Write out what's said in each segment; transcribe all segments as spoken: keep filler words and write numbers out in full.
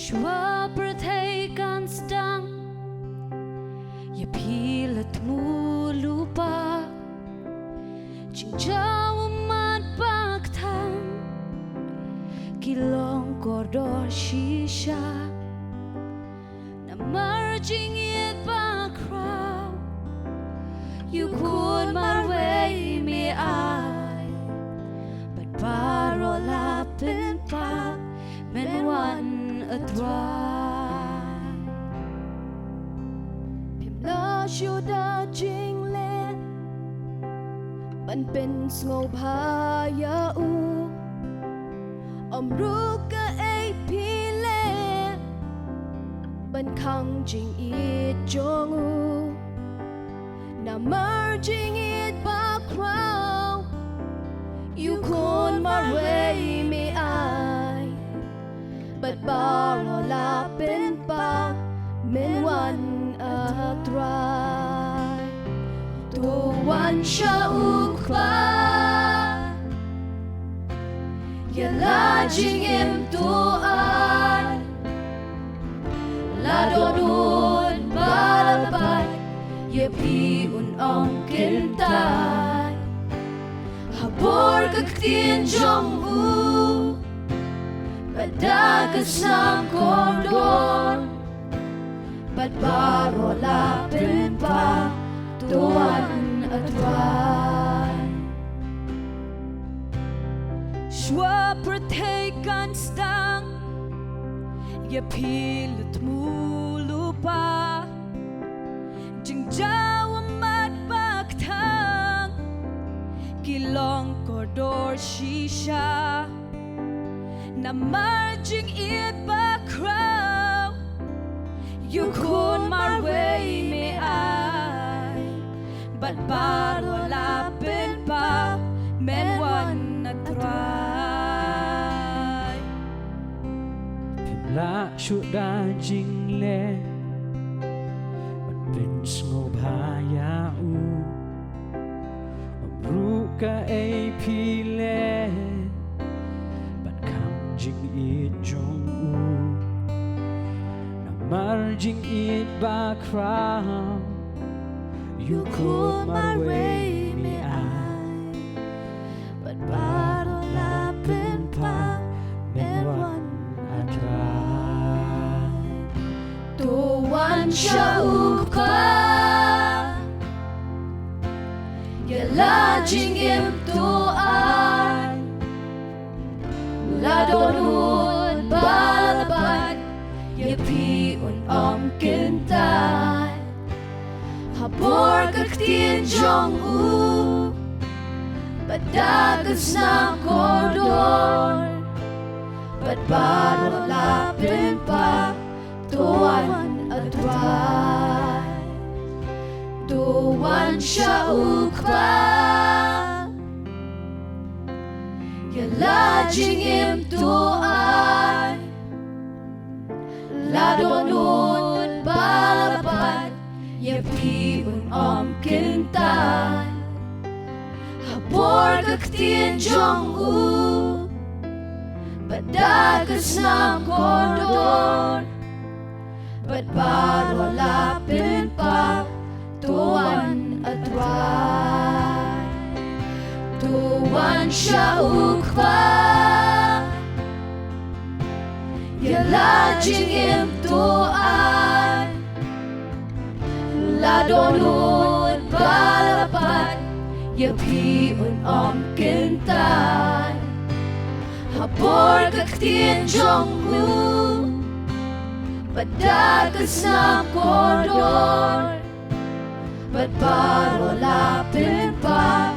Shuwa pyrthei kan sdang, ïa phi la thmu lypa. Jingjaw ummat ba kthang, ki long kordor shisha. Namar jingïeit bakhraw, ïa u khun marwei me ai. Bad baroh la pynpaw, men wan, A Trai. Phim lah shuh da jingleh ban pynsngewbha ïa u. Ym ruh kaei phi leh ban khang jingïeit jong u. Namar jingïeit bakhraw, ïa u khun marwei me ai. Bad baroh la pynpaw, men wan, A Trai. To wan sha u Kpa, ïa la jingim to ai. La dohnud ba la pat, ïa phi un ym kyntait. Ha bor ka ktien jong u, bad da ka snam kordor, bad baroh la pynpaw, to wan, A Trai. Shuwa pyrthei kan sdang, ïa phi la thmu lypa. Jingjaw ummat ba kthang, ki long kordor shisha. Namar jingïeit bakhraw, ïa u khun marwei me ai. Bad baroh la pynpaw, men wan, A Trai. Phim lah shuh da jingleh ban pynsngewbha ïa u. Ym ruh kaei phi leh ban khang jingïeit jong u. Namar jingïeit bakhraw, ïa u khun marwei me ai. Bad baroh la pynpaw, men wan, A Trai. To wan sha u Kpa, ïa la jingim to ai. La dohnud ba la pat, ïa phi un ym kyntait. Ha bor ka ktien jong u, bad da ka snam kordor, bad baroh la pynpaw, to wan, A Trai. To wan sha u Kpa, ïa la jingim to ai. La dohnud ba la pat, ïa phi un ym kyntait. Ha bor ka ktien jong u, bad da ka snam kordor, bad baroh la pynpaw, to wan, A Trai. To wan sha u Kpa, ïa la jingim to ai. La dohnud ba la pat, ïa phi un ym kyntait. Ha bor ka ktien jong u, bad da ka snam kordor, bad baroh la pynpaw,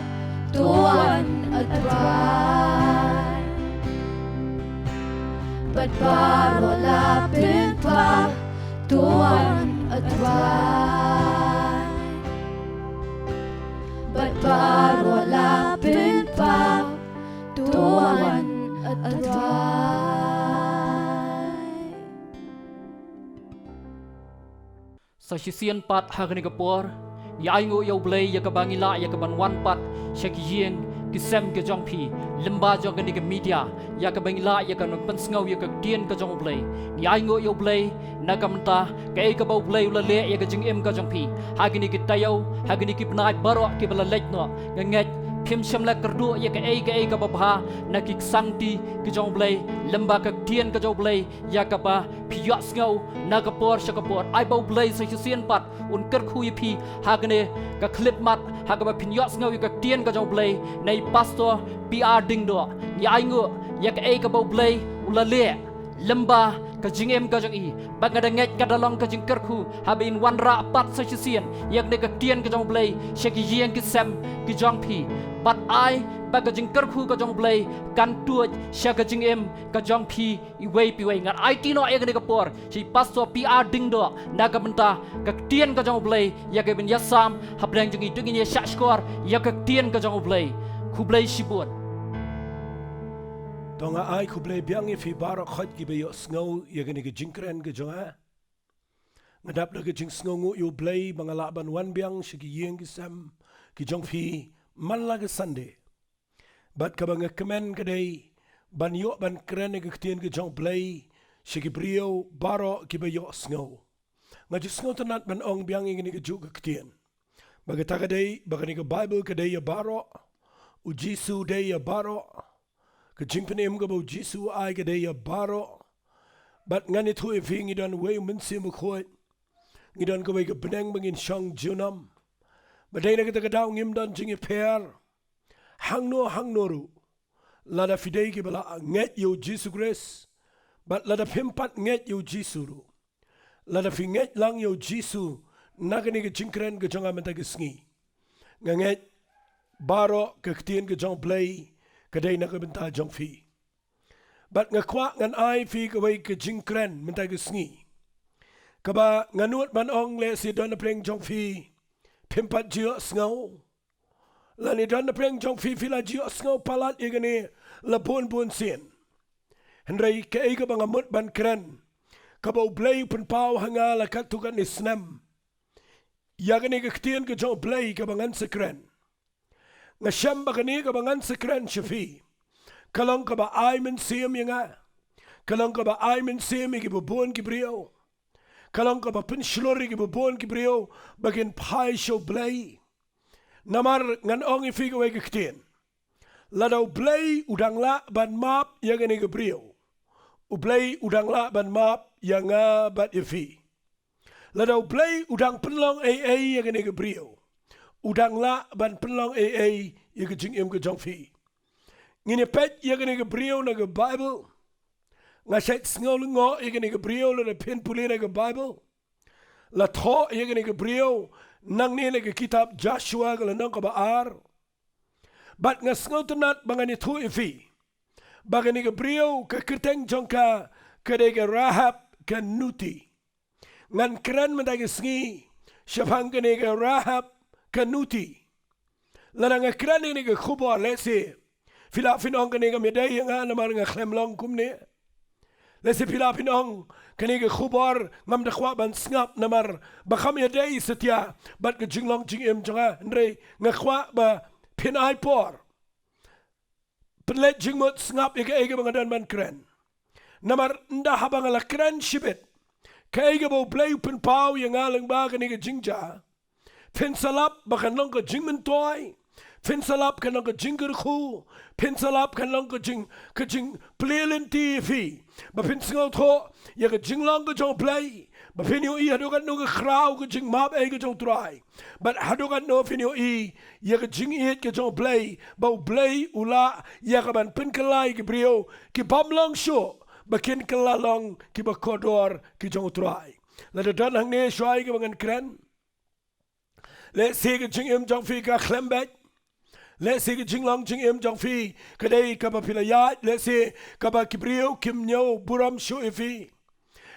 to wan, A Trai. Bad baroh la pynpaw, to wan, A Trai. Bad baroh la pynpaw, to wan, A Trai. Sa shisien pat ha kane ka por, ngi ainguh ïa U Blei ïa kaba ngi lah ïa kaban wan pat sha ki ïing ki sem ki jong phi, lyngba jong kane ka media, ïa kaba ngi lah ïa ka nongpynsngew ïa ka ktien ka jong U Blei. Ngi ainguh ïa U Blei na ka bynta kaei kaba U Blei u la leh ïa ka jingim ka jong phi ha kine ki taïew, ha kine ki bnai baroh kiba la leit noh. Nga ngeit phim shym la kyrduh ïa kaei kaei kaba bha na ki ksangti ki jong U Blei, lyngba ka ktien ka jong U Blei ïa kaba phi ïohsngew na ka por sha ka por. Ai ba U Blei sa shisien pat un kyrkhu ïa phi ha kane ka khyllipmat ha kaba phin ïohsngew ïa ka ktien ka jong U Blei na i Pastor P R Diengdoh. Ngi ainguh ïa kaei kaba U Blei u la leh lyngba ka jingim ka jong i. Bad nga da ngeit ka da long ka jingkyrkhu haba in wanrah pat sa shisien ïa kane ka ktien ka jong U Blei sha ki ïing ki sem ki jong phi. Bad ai ba ka jingkyrkhu ka jong U Blei kan tuid sha ka jingim ka jong phi iwei pa iwei. Ngan aiti noh ïa kane ka por sha i Pastor P R Diengdoh na ka bynta ka ktien ka jong U Blei ïa kaban ïasam hapdeng jong i. To ngin ïa shahshkor ïa ka ktien ka jong U Blei. Khublei shibun. To nga ai khublei biang ïa phi baroh khoit kiba ïohsngew ïa kane ka jingkren ka jong nga. Nga dap da ka jingsngewnguh ïa U Blei ba nga lah ban wan biang sha ki ïing ki sem ki jong phi man la ka Sunday. Bad kaba nga kmen ka dei ban ïoh ban kren ïa ka ktien ka jong U Blei sha ki briew baroh kiba ïohsngew. Nga ju sngewtynnat ban ong biang ïa kane kajuh ka ktien ba kata ka dei ba kane ka Baibl ka dei ïa baroh. U Jisu u dei ïa baroh. Ka jingpynim kaba U Jisu u ai ka dei ïa baroh. Bad ngan ïathuh ïa phi, ngi don uwei U Mynsiem Bakhuid, ngi don kawei ka bneng ba ngin shong junom. Ba dei na kata ka daw ngim don jingïapher hangno hangno ruh. Lada phi dei kiba la ngeit ïa U Jisu Khrist, bad lada phim pat ngeit ïa U Jisu ruh, lada phi ngeit lang ïa U Jisu na kane ka jingkren ka jong nga mynta ka sngi, nga ngeit baroh ka ktien ka jong U Blei ka dei na ka bynta jong phi. Bad nga kwah ngan ai phi kawei ka jingkren mynta ka sngi kaba nga nud ban ong lehse don na pdeng jong phi phim pat ju ïohsngew. Lane don na pdeng jong phi phi la ju ïohsngew palat ïa kane la bun bun sien. Hynrei kaei kaba nga mut ban kren, kaba U Blei u pynpaw ha nga la katto katne snem, ïa kane ka ktien ka jong U Blei kaba ngan sa kren. Nga shem ba kane kaba ngan sa kren sha phi ka long kaba ai mynsiem ïa nga. Ka long kaba ai mynsiem ïa kiba bun ki briew. Ka long kaba pynshlur ïa kiba bun ki briew ba kin phai sha U Blei. Namar ngan ong ïa phi kawei ka ktien. Lada U Blei u dang lah ban map ïa kane ka briew, U Blei u dang lah ban map ïa nga bad ïa phi. Lada U Blei u dang pynlong ei ei ïa kane ka briew, u dang lah ban pynlong ei ei ïa ka jingim ka jong phi. Ngin ïa peit ïa kane ka briew na ka Baibl. Nga shait sngew lyngngoh ïa kane ka briew lada phin pule na ka Baibl. La thoh ïa kane ka briew nangne na ka kitab Joshua ka lynnong kaba ar. Bad nga sngewtynnat ba ngan ïathuh ïa phi ba kane ka briew ka kyrteng jong ka ka dei ka Rahab ka Nuti. Ngan kren mynta ka sngi shaphang kane ka Rahab ka Nuti. Lada nga kren ïa kane ka khubor, lehse phi lah phin ong kane kam ïadei ïa nga namar nga khlem long kumne. Lehse phi lah phin ong kane ka khubor ngam da kwah ban sngap namar ba kam ïadei satia bad ka jinglong jingim jong nga. Hynrei nga kwah ba phin ai por, pynleit jingmut, sngap ïa kaei kaba nga don ban kren. Namar ynda haba nga la kren shibit kaei kaba U Blei u pynpaw ïa nga lyngba kane ka jingjia, phin sa lap ba kan long ka jingmyntoi. Phin sa lap kan long ka jingkyrkhu. Phin sa lap kan long ka jing, ka jingplie lynti ïa phi ba phin sngewthuh ïa ka jinglong ka jong U Blei. Ba phin ïohi haduh katno ka khraw ka jingmap ei ka jong U Trai. Bad haduh katno phin ïohi ïa ka jingïeit ka jong U Blei, ba U Blei u lah ïa ka ban pynkylla ïa ki briew ki bym long shuh ba kin kylla long kiba kordor ki jong U Trai. Lada don hangne shuwa ïa kaba ngan kren, lehse ka jingim jong phi ka khlem beit. Lehse ka jinglong jingim jong phi ka dei kaba phi la ïaid, lehse kaba ki briew kim ñiew burom shuh ïa phi.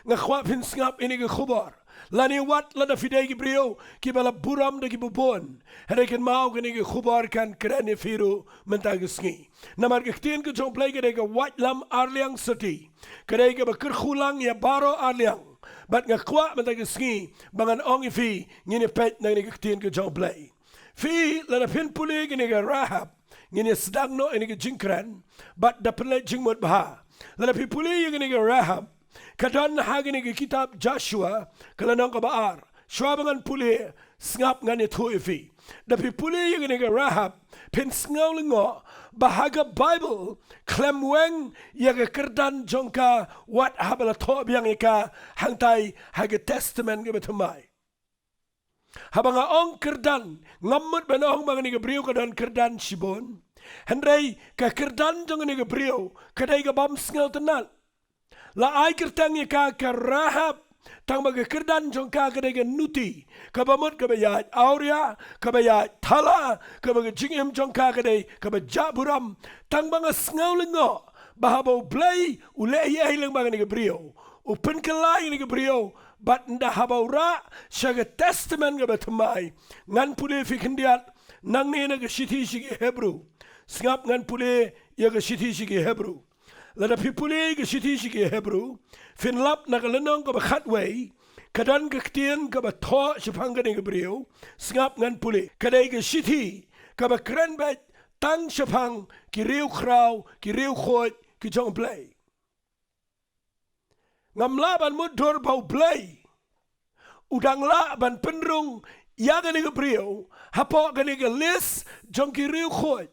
Nga kwah phin sngap ïa kane ka khubor. Lane wat lada phi dei ki briew kiba la burom da kiba bun, hynrei kynmaw kane ka khubor kan kren ïa phi ruh mynta ka sngi. Namar ka ktien ka jong U Blei ka dei ka waitlam arliang syrti. Ka dei kaba kyrkhu lang ïa baroh arliang. Bad nga kwah mynta ka sngi ba ngan ong ïa phi, ngin ïa peit na kane ka ktien ka jong U Blei. Phi, lada phin pule kane ka Rahab, Ngin ïa sdang noh ïa kane ka jingkren bad da pynleit jingmut bha. Lada phi pule ïa kane ka Rahab, ka don ha kane ka kitab Joshua, ka lynnong kaba ar. Shuwa ba ngan pule, sngap ngan ïathuh ïa phi. Da phi pule ïa kane ka Rahab, phin sngew lyngngoh ba ha ka Baibl khlem weng ïa ka kyrdan jong ka wat haba la thoh biang ïa ka hangtai ha ka Testament kaba thymmai. Haba nga ong kyrdan, ngam mut ban ong ba kane ka briew ka don kyrdan shibun. Hynrei ka kyrdan jong kane ka briew ka dei ka bym sngewtynnad. La ai kyrteng ïa ka ka Rahab, tang ba ka kyrdan jong ka ka dei ka nuti, kaba mut kaba ïaid awria, kaba ïaid thala, kaba ka jingim jong ka ka dei kaba jah burom. Tang ba nga sngew lyngngoh ba haba U Blei u leh ei ei lyngba kane ka briew, u pynkylla ïa kane ka briew, bad ynda haba u rah sha ka Testament kaba thymmai. Ngan pule ïa phi khyndiat nangne na ka shithi sha ki Hebru. Sngap ngan pule ïa ka shithi sha ki Hebru. Lada phi pule ïa ka shithi sha ki Hebru, phin lap na ka lynnong kaba khatwei, ka don ka ktien kaba thoh shaphang kane ka briew. Sngap ngan pule. Ka dei ka shithi kaba kren beit tang shaphang ki riewkhraw, ki riewkhuid ki jong U Blei. Ngam lah ban mutdur ba U Blei u dang lah ban pynrung ïa kane ka briew hapoh kane ka list jong ki riewkhuid.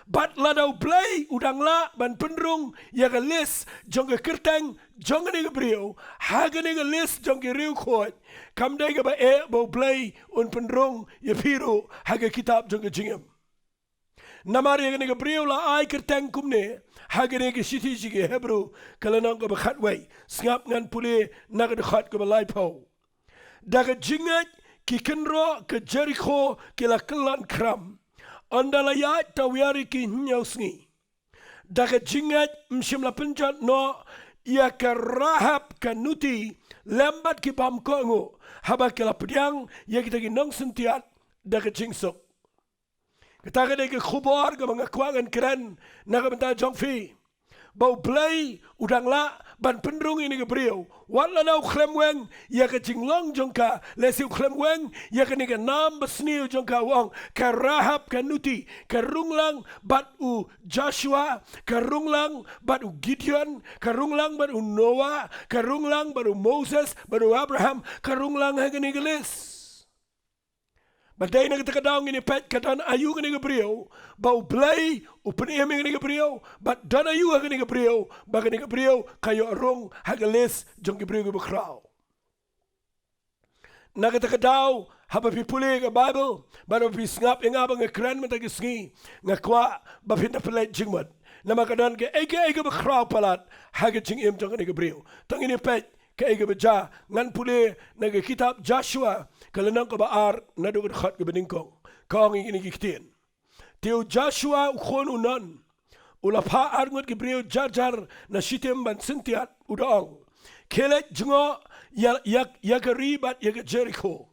Bad lada U Blei u dang lah ban pynrung ïa ka list jong ka kyrteng jong kane ka briew ha kane ka list jong ki riewkhuid, kam dei kaba eh ba U Blei un pynrung ïa phi ruh ha ka kitab jong ka jingim. Namar ïa kane ka briew la ai kyrteng kumne ha kane ka shithi sha ki Hebru, ka lynnong kaba khatwei. Sngap ngan pule na ka dkhot kaba laiphew. Da ka jingngeit ki kynroh ka Jerikho ki la kyllon khram, ynda la ïaid tawiar ïa ki hynñiew sngi. Da ka jingngeit ym shym la pynjot noh ïa ka Rahab ka nuti lem bad ki bym kohnguh, haba ki la pdiang ïa kita ki nongsyntiat da ka jingsuk. Kata ka dei ka khubor kaba nga kwah ngan kren na ka bynta jong phi, ba U Blei u dang lah ban pynrung ïa kane ka briew. Wat lada u khlem weng ïa ka jinglong jong ka, lehse u khlem weng ïa kane ka nam basniew jong ka, u ong ka Rahab ka nuti, ka rung lang bad u Joshua, ka rung lang bad u Gideon, ka rung lang bad u Noah, ka rung lang bad u Moses, bad u Abraham, ka rung lang ha kane ka list. Bad dei na kata ka daw ngin ïa peit ka don aïu kane ka briew ba U Blei u pynim ïa kane ka briew, bad don aïu ha kane ka briew ba kane ka briew ka ïoh rung ha ka list jong ki briew kiba khraw. Na kata ka daw, haba phi pule ïa ka Baibl bad haba phi sngap ïa nga ba nga kren mynta ka sngi, nga kwah ba phin da pynleit jingmut. Namar ka don kaei kaei kaba khraw palat ha ka jingim jong kane ka briew. To ngin ïa peit kaei kaba jia. Ngan pule na ka kitab Joshua, ka lynnong kaba ar, naduh ka dkhot kaba nyngkong. Ka ong ïa kine ki ktien: Te u Joshua u khun u Nun u la phah arngut ki briew jar jar na Shittim ban syntiat, u da ong: Khie leit jngoh ïa, ïa, ïa ka ri bad ïa ka Jerikho.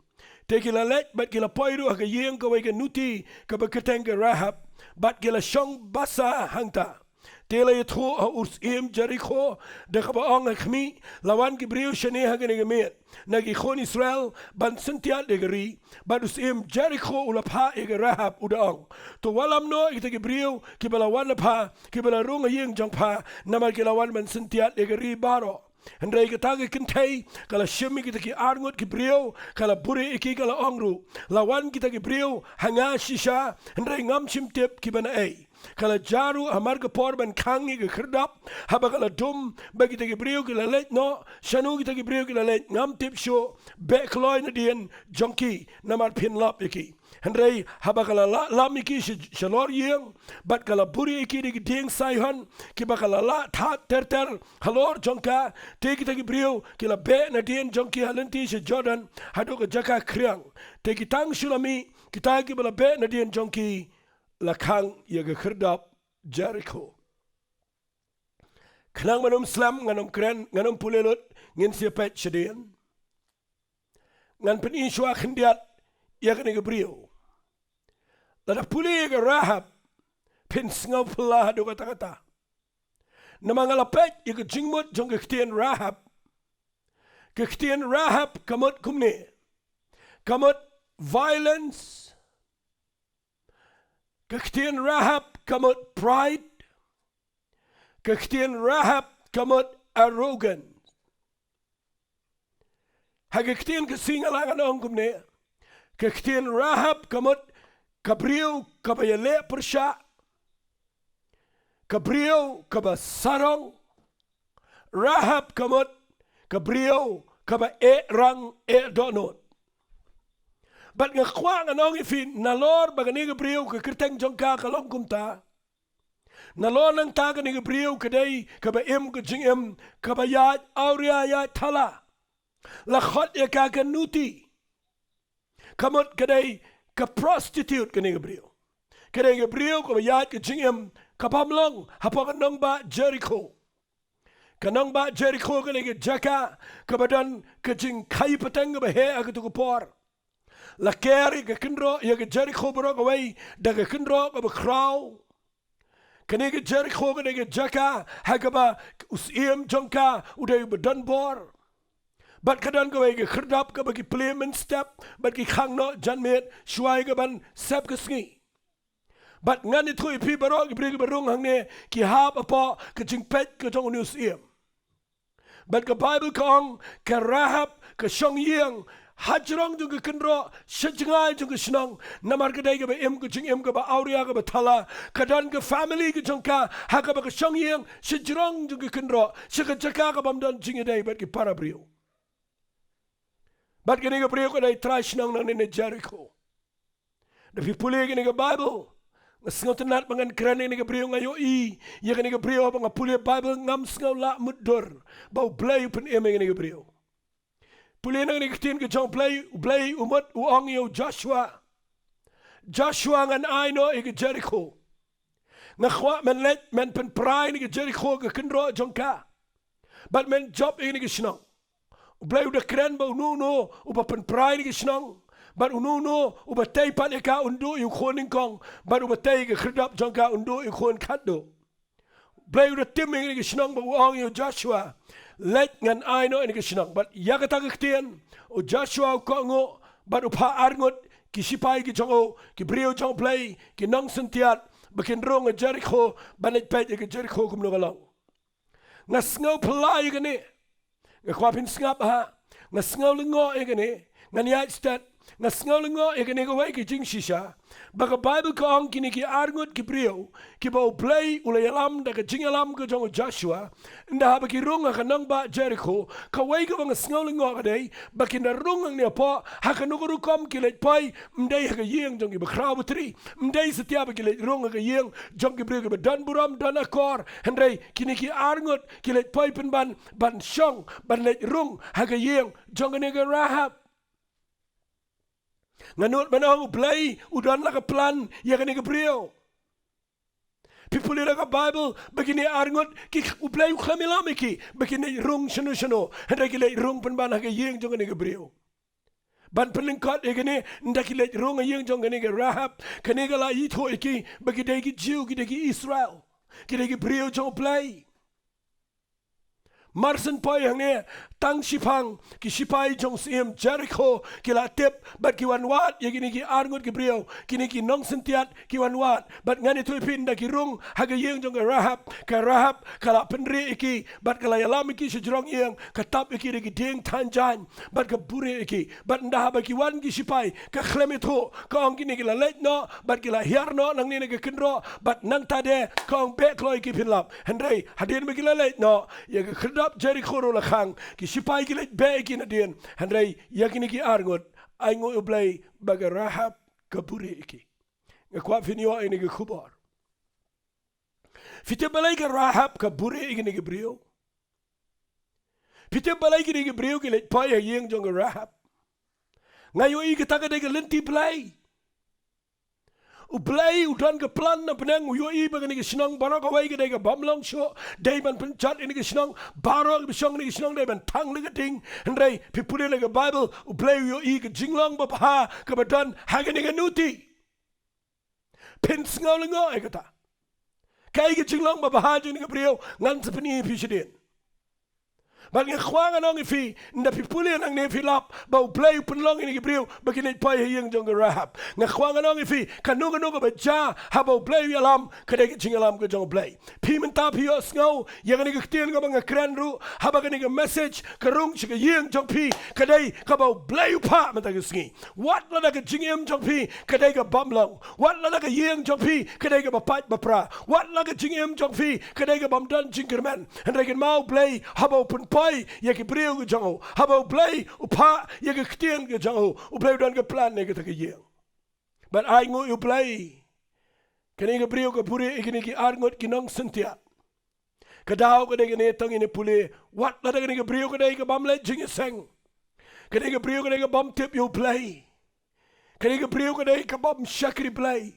Te ki la leit bad ki la poi ruh ha ka ïing kawei ka nuti kaba kyrteng ka Rahab, bad ki la shong basa hangta. Te la ïathuh ha u syiem Jerikho da kaba ong ha khmih: La wan ki briew shane ha kane ka miet na ki khun Israel ban syntiat ïa ka ri. Bad u syiem Jerikho u la phah ïa ka Rahab, u da ong: To wallam noh ïa kita ki briew kiba la wan na pha, kiba la rung ha ïing jong pha, namar ki la wan ban syntiat ïa ka ri baroh. Hynrei kata ka kynthei ka la shim ïa kita ki arngut ki briew, ka la buhrieh ïa ki, ka la ong ruh: La wan kita ki briew ha nga shisha, hynrei ngam shym tip kiba naei. Ka la jia ruh hamar ka por ban khang ïa ka khyrdop. Haba ka la dum ba kita ki briew ki la leit noh, shano kita ki briew ki la leit ngam tip shuh. Beh kloi nadien jong ki, namar phin lap ïa ki. Hynrei haba ka la lah lam ïa ki sha, shalor ïing, bad ka la buhrieh ïa ki da ki dieng saihon kiba ka la lah thad ter ter halor jong ka, te kita ki briew ki la beh nadien jong ki ha lynti sha Jordan, haduh ka jaka khriang. Te ki tang shu la mih kita kiba la beh nadien jong ki, la khang ïa ka khyrdop Jerikho. Khnang ban ym slem, ngan ym kren, ngan ym pule lut, ngin sa ïa peit shadien. Ngan pyni shuwa khyndiat ïa kane ka briew. Lada pule ïa ka Rahab, phin sngew phylla haduh katta katta. Namar nga la peit ïa ka jingmut jong ka ktien Rahab. Ka ktien Rahab ka mut kumne. Ka mut violence, Ka ktien Rahab ka mut pride. Ka ktien Rahab ka mut arrogant. Ha ka ktien Khasi nga lah ngan ong kumne. Ka ktien Rahab ka mut ka briew kaba ïaleh pyrshah. Ka briew kaba sarong. Rahab ka mut ka briew kaba eh rang eh dohnud. Bad nga kwah ngan ong ïa phi, nalor ba kane ka briew ka kyrteng jong ka ka long kumta. Nalor nangta kane ka briew ka dei kaba im ka jingim kaba ïaid awria ïaid thala. La khot ïa ka ka nuti. Ka mut ka dei ka prostitute kane ka briew. Ka dei ka briew kaba ïaid ka jingim ka bym long hapoh ka nongbah Jerikho. Ka nongbah Jerikho ka dei ka jaka kaba don ka jingkhaïi pateng kaba heh ha kato ka por. La ker ïa ka kynroh ïa ka Jerikho baroh kawei da ka kynroh kaba khraw. Kane ka Jerikho ka dei ka jaka ha kaba u syiem jong ka u dei uba don bor. Bad ka don kawei ka khyrdop kaba ki plie mynstep bad ki khang noh janmiet shuwa ïa kaban sep ka sngi. Bad ngan ïathuh ïa phi baroh ki briew kiba rung hangne ki hap hapoh ka jingpeit ka jong une u syiem. Bad ka Baibl ka ong ka Rahab ka shong ïing hajrong jong ka kynroh sha jngai jong ka shnong, namar ka dei kaba im ka jingim kaba awria kaba thala. Ka don ka family ka jong ka ha kaba ka shong ïing sha jrong jong ka kynroh, sha ka jaka ka bym don jingïadei bad ki para briew. Bad kane ka briew ka dei trai shnong nangne na Jerikho. Da phi pule kane ka Baibl, nga sngewtynnat ba ngan kren ïa kane ka briew, nga ïohi ïa kane ka briew, ba nga pule Baibl ngam sngew lah mutdur ba U Blei u pynim ïa kane ka briew. Pule na kane ka ktien ka jong U Blei, U Blei u mut u ong ïa u Joshua. Joshua, ngan ai noh ïa ka Jerikho. Nga kwah men leit men pynpra ïa kane ka Jerikho ka kynroh jong ka. Bad men jop ïa kane ka shnong. U Blei u da kren ba uno uno uba pynpra ïa kane ka shnong, bad uno uno uba tei pat ïa ka un duh ïa u khun nyngkong, bad uba tei ïa ka khyrdop jong ka un duh ïa u khun khatduh. U Blei u da tim ïa kane ka shnong bad u ong ïa u Joshua, leit, ngan ai noh ïa kane ka shnong. Bad ïa kata ka ktien u Joshua u kohnguh bad u phah arngut ki shipai ki jong u, ki briew jong U Blei, ki nongsyntiat, ba kin rung ha Jerikho ban leit peit ïa ka Jerikho kumno ka long. Nga sngew phylla ïa kane. Nga kwah phin sngap ha. Nga sngew lyngngoh ïa kane. Ngan ïaid stet. Nga sngew lyngngoh ïa kane kawei ka jingshisha, ba ka Baibl ka ong kine ki arngut ki briew kiba U Blei u la ïalam da ka jingïalam ka jong u Joshua. Ynda haba ki rung ha ka nongbah Jerikho, kawei kaba nga sngew lyngngoh ka dei ba kin da rung hangne hapoh ha kano ka rukom ki leit poi, ym dei ha ka ïing jong ki bakhraw batri, ym dei satia ba ki leit rung ha ka ïing jong ki briew kiba don burom don akor. Hynrei kine ki arngut ki leit poi pynban ban shong, ban leit rung ha ka ïing jong kane ka Rahab. Nga nud ban ong U Blei u don la ka plan ïa kane ka briew. Phi pule na ka Baibl ba kine arngut ki, U Blei u khlem ïalam ïa ki ba kin leit rung shano shano, hynrei ki leit rung pynban ha ka ïing jong kane ka briew. Ban pynlyngkot ïa kane, ynda ki leit rung ha ïing jong kane ka Rahab, kane ka la ïathuh ïa ki ba ki dei ki Jiw, ki dei ki Israel, ki dei ki briew jong U Blei. Mar syn poi hangne, tang shiphang ki shipai jong u syiem Jerikho ki la tip bad ki wan wad ïa kine ki arngut ki briew, kine ki nongsyntiat ki wan wad. Bad ngan ïathuh ïa phi, ynda ki rung ha ka ïing jong ka Rahab, ka Rahab ka la pynrieh ïa ki bad ka la ïalam ïa ki sha jrong ïing, ka tap ïa ki da ki dieng thaiñ jaiñ bad ka buhrieh ïa ki. Bad ynda haba ki wan ki shipai, ka khlem ïathuh, ka ong kine ki la leit noh bad ki la hiar noh nangne na ka kynroh, bad nangta de ka ong beh kloi ïa ki phin lap. Hynrei hadien ba ki la leit noh, ïa ka khyrdop Jerikho ruh la khang, ki shipai ki leit beh ïa ki nadien. Hynrei ïa kine ki arngut, ainguh U Blei ba ka Rahab ka buhrieh ïa ki. Nga kwah phin ïoh ïa kane ka khubor. Phi tip balei ka Rahab ka buhrieh ïa kine ki briew? Phi tip balei kine ki briew ki leit poi ha ïing jong ka Rahab? Nga ïohi kata ka dei ka lynti Blei. U Blei u don ka plan na bneng, u ïohi ba kane ka shnong baroh kawei ka dei ka bym long shuh, dei ban pynjot ïa kane ka shnong, baroh kiba shong ha kane ka shnong dei ban thang da ka ding. Hynrei phi pule na ka Baibl, U Blei u ïohi ka jinglong babha kaba don ha kane ka nuti. Phin sngew lyngngoh ïa kata. Kaei ka jinglong babha jong kane ka briew, ngan sa pyni ïa phi shadien. Bad nga kwah ngan ong ïa phi, ynda phi pule nangne phi lap ba U Blei u pynlong ïa kine ki briew ba kin leit poi ha ïing jong ka Rahab. Nga kwah ngan ong ïa phi, kano kano kaba jia haba U Blei u ïalam, ka dei ka jingïalam ka jong U Blei. Phi mynta phi ïohsngew ïa kane ka ktien kaba nga kren ruh, haba kane ka message ka rung sha ka ïing jong phi, ka dei kaba U Blei u phah mynta ka sngi. Wat lada ka jingim jong phi ka dei ka bym long. Wat lada ka ïing jong phi ka dei kaba pait ba pra. Wat lada ka jingim jong phi ka dei ka bym don jingkyrmen. Hynrei kynmaw, U Blei haba u pynpoi ïa ki briew ki jong u, haba U Blei u phah ïa ka ktien ka jong u, U Blei u don ka plan ïa kata ka ïing. Bad ai nguh ïa U Blei, kane ka briew ka buhrieh ïa kine ki arngut ki nongsynshar. Ka daw ka dei kane, tang ïa kine pule, wat lada kane ka briew ka dei ka bym leit jingïaseng, kane ka briew ka dei ka bym tip ïa U Blei, kane ka briew ka dei ka bym shakri Blei,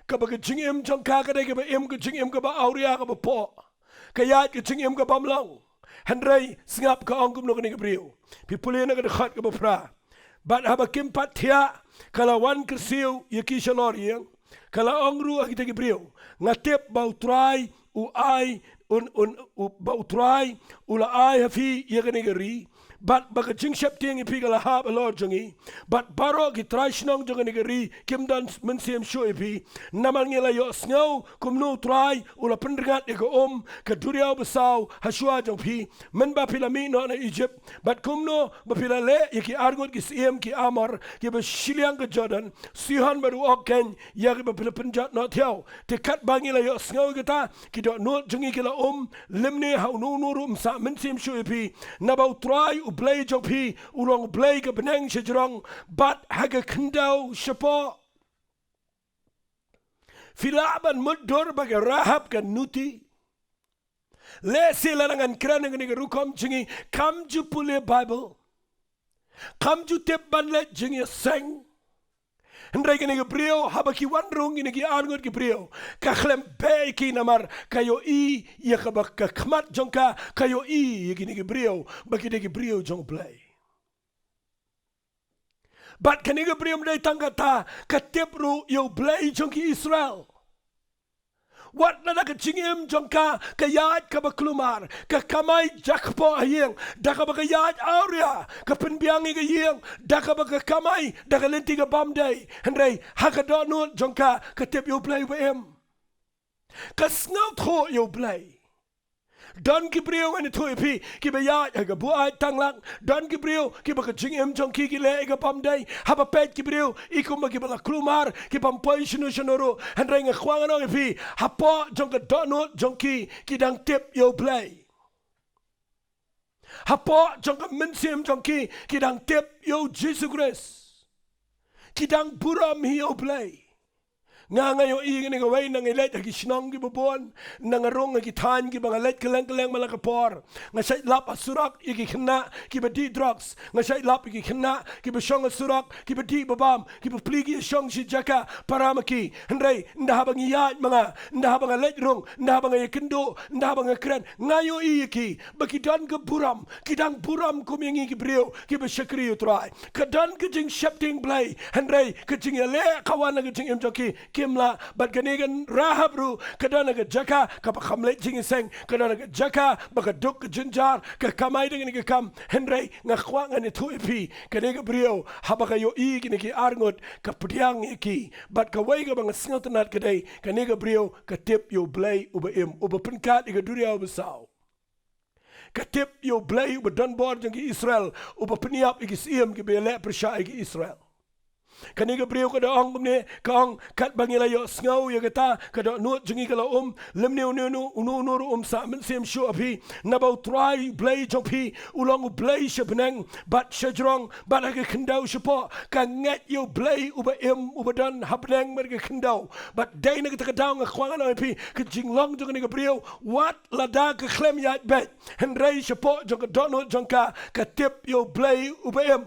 kaba ka jingim jong ka ka dei kaba im ka jingim kaba awria kaba pop, ka ïaid ka jingim ka bym long. Hynrei sngap ka ong kumno kane ka briew. Phi pule na ka dkhot kaba phra: Bad haba kim pat thiah, ka la wan kyrsiew ïa ki shalor ïing, ka la ong ruh ha kita ki briew: Nga tip ba U Trai u ai, un, un, u, ba U Trai u la ai ha phi ïa kane ka ri, bad ba ka jingsheptieng ïa phi ka la hap halor jong ngi, bad baroh ki trai shnong jong kane ka ri kim don mynsiem shuh ïa phi. Namar ngi la ïohsngew kumno U Trai u la pynrngat ïa ka um ka duriaw basaw ha shuwa jong phi, mynba phi la mih noh na Ijipt, bad kumno ba phi la leh ïa ki arngut ki syiem ki Amor kiba shiliang ka Jordan, Sihon bad u Og keiñ, ïa kiba phi la pynjot noh thiaw. Te katba ngi la ïohsngew ïa kata, ki dohnud jong ngi ki la um, lymne ha uno uno ruh um sah mynsiem shuh ïa phi, naba U Trai U Blei jong phi u long U Blei ka bneng shajrong bad ha ka khyndew shapoh. Phi lah ban mutdur ba ka Rahab ka nuti. Lehse lada ngan kren ïa kane ka rukom jong ngi, kam ju pule Baibl, kam ju tip ban leit jingïaseng. Hynrei kane ka briew, haba ki wan rung kine ki arngut ki briew, ka khlem beh ïa ki namar ka ïohi ïa kaba ka khmat jong ka ka ïohi ïa kine ki briew ba ki dei ki briew jong U Blei. Bad kane ka briew ym dei tang kata, ka tip ruh ïa U Blei jong ki Israel. Wat lada ka jingim jong ka ka ïaid kaba kulmar, ka kamai jakpoh ha ïing, da kaba ka ïaid awria, ka pynbiang ïa ka ïing da kaba ka kamai da ka lynti ka bym dei, hynrei ha ka dohnud jong ka ka tip ïa U Blei uba im. Ka sngewthuh ïa U Blei. Don ki briew, ngan ïathuh ïa phi, kiba ïaid ha ka buaid tang lang. Don ki briew kiba ka jingim jong ki ki leh ïa ka bym dei. Haba peit ki briew i kumba kiba la kulmar, ki bym poi shano shano ruh. Hynrei nga kwah ngan ong ïa phi, hapoh jong ka dohnud jong ki, ki dang tip ïa U Blei. Hapoh jong ka mynsiem jong ki, ki dang tip ïa U Jisu Khrist. Ki dang burom hi ïa U Blei. Nga, nga ïohi kane kawei, nga leit ha ki shnong kiba bun, nga rung ha ki thaiñ kiba nga leit kylleng kylleng man la ka por. Nga shait lap ha surok ïa ki khynnah kiba dih drugs. Nga shait lap ïa ki khynnah kiba shong ha surok kiba dih ba bam, kiba plie ki shong shi jaka para ma ki. Hynrei ynda haba ngi ïaid ma nga, ynda haba nga leit rung, ynda haba nga ïakynduh, ynda haba nga kren, nga ïohi ïa ki ba ki don ka burom, ki dang burom kum ïa ngi ki briew kiba shakri ïa U Trai. Ka don ka jingsheptieng Blei, hynrei ka jingïaleh ka wan na ka jingim jong ki, kim lah. Bad kane ka Rahab ruh ka don ha ka jaka kaba kam leit jingïaseng, ka don ha ka jaka ba ka duk ka jynjar, ka kamai da kane ka kam. Hynrei nga kwah ngan ïathuh ïa phi, kane ka briew haba ka ïohi kine ki arngut, ka pdiang ïa ki. Bad kawei kaba nga sngewtynnat ka dei, kane ka briew ka tip ïa U Blei uba im, uba pynkat ïa ka duriaw basaw. Ka tip ïa U Blei uba don bor jong ki Israel, uba pynïap ïa ki syiem kiba ïaleh pyrshah ïa ki Israel. Kane ka briew ka da ong kumne, ka ong, katba ngi la ïohsngew ïa kata, ka dohnud jong ngi ka la um, lymne uno uno, uno uno ruh um sah mynsiem shuh ha phi, naba U Trai Blei jong phi u long U Blei sha bneng bad shajrong bad ha ka khyndew shapoh. Ka ngeit ïa U Blei uba im, uba don ha bneng bad ka khyndew. Bad dei na kata ka daw nga kwah ngan ong ïa phi, ka jinglong jong kane ka briew, wat lada ka khlem ïaid beit, hynrei shapoh jong ka dohnud jong ka, ka tip ïa U Blei uba im.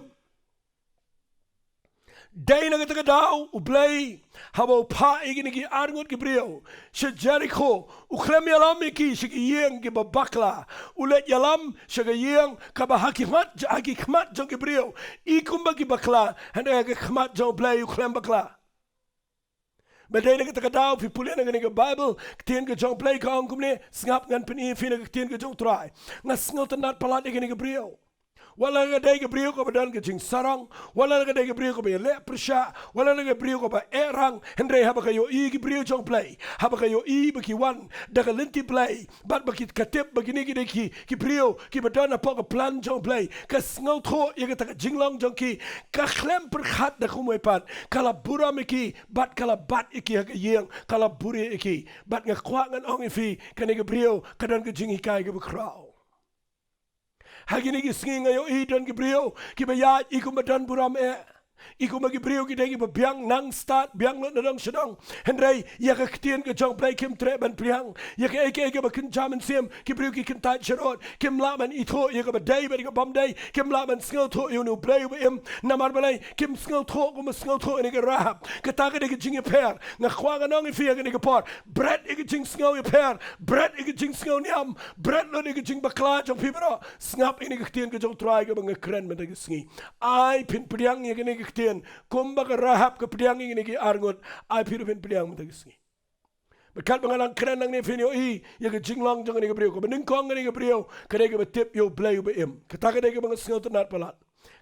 Dei na kata ka daw U Blei, haba u phah ïa kine ki arngut ki briew sha Jerikho, u khlem ïalam ïa ki sha ki ïing kiba bakla. U leit ïalam sha ka ïing kaba ha ki khmat, ha ki khmat jong ki briew i kumba ki bakla, hynrei ha ki khmat jong U Blei u khlem bakla. Ba dei na kata ka daw phi pule na kane ka Baibl, ka ktien ka jong U Blei ka ong kumne, sngap, ngan pyni ïa phi na ka ktien ka jong U Trai. Nga sngewtynnad palat ïa kane ka briew. Wat la ka dei ka briew kaba don ka jingsarong, wat la ka dei ka briew kaba ïaleh pyrshah, wat la ka dei ka briew kaba eh rang, hynrei haba ka ïohi ïa ki briew jong U Blei, haba ka ïohi ba ki wan da ka lynti Blei, bad ba ki, ka tip ba kine ki dei ki, ki briew kiba don hapoh ka plan jong U Blei, ka sngewthuh ïa kata ka jinglong jong ki, ka khlem pyrkhat da kumwei pat, ka la burom ïa ki, bad ka la bat ïa ki ha ka ïing, ka la buhrieh ïa ki. Bad nga kwah ngan ong ïa phi, kane ka briew ka don ka jinghikai kaba khraw. Ha kine ki sngi nga ïohi don ki briew kiba ïaid i kumba don burom eh, i kumba ki briew ki dei kiba biang nang stad, biang lut na dong sha dong. Hynrei ïa ka ktien ka jong U Blei kim treh ban pdiang. Ïa kaei kaei kaba kynja mynsiem, ki briew ki kyntait sharud, kim lah ban ithuh ïa kaba dei bad ïa ka bym dei, kim lah ban sngewthuh ïa une U Blei uba im. Namar balei? Kim sngewthuh kumba sngewthuh ïa kane ka Rahab. Kata ka dei ka jingïapher. Nga kwah ngan ong ïa phi ha kane ka por, bret ïa ka jingsngew ïapher, bret ïa ka jingsngew niam, bret lut ïa ka jingbakla jong phi baroh. Sngap ïa kane ka ktien ka jong U Trai kaba nga kren mynta ka sngi. Ai phin pdiang ïa kane ka ktien kumba ka Rahab ka pdiang ïa kine ki arngut. Ai phi ruh phin pdiang mynta ka sngi. Bad katba nga dang kren nangne, phin ïohi ïa ka jinglong jong kane ka briew. Kaba nyngkong, kane ka briew ka dei kaba tip ïa U Blei uba im. Kata ka dei kaba nga sngewtynnad palat.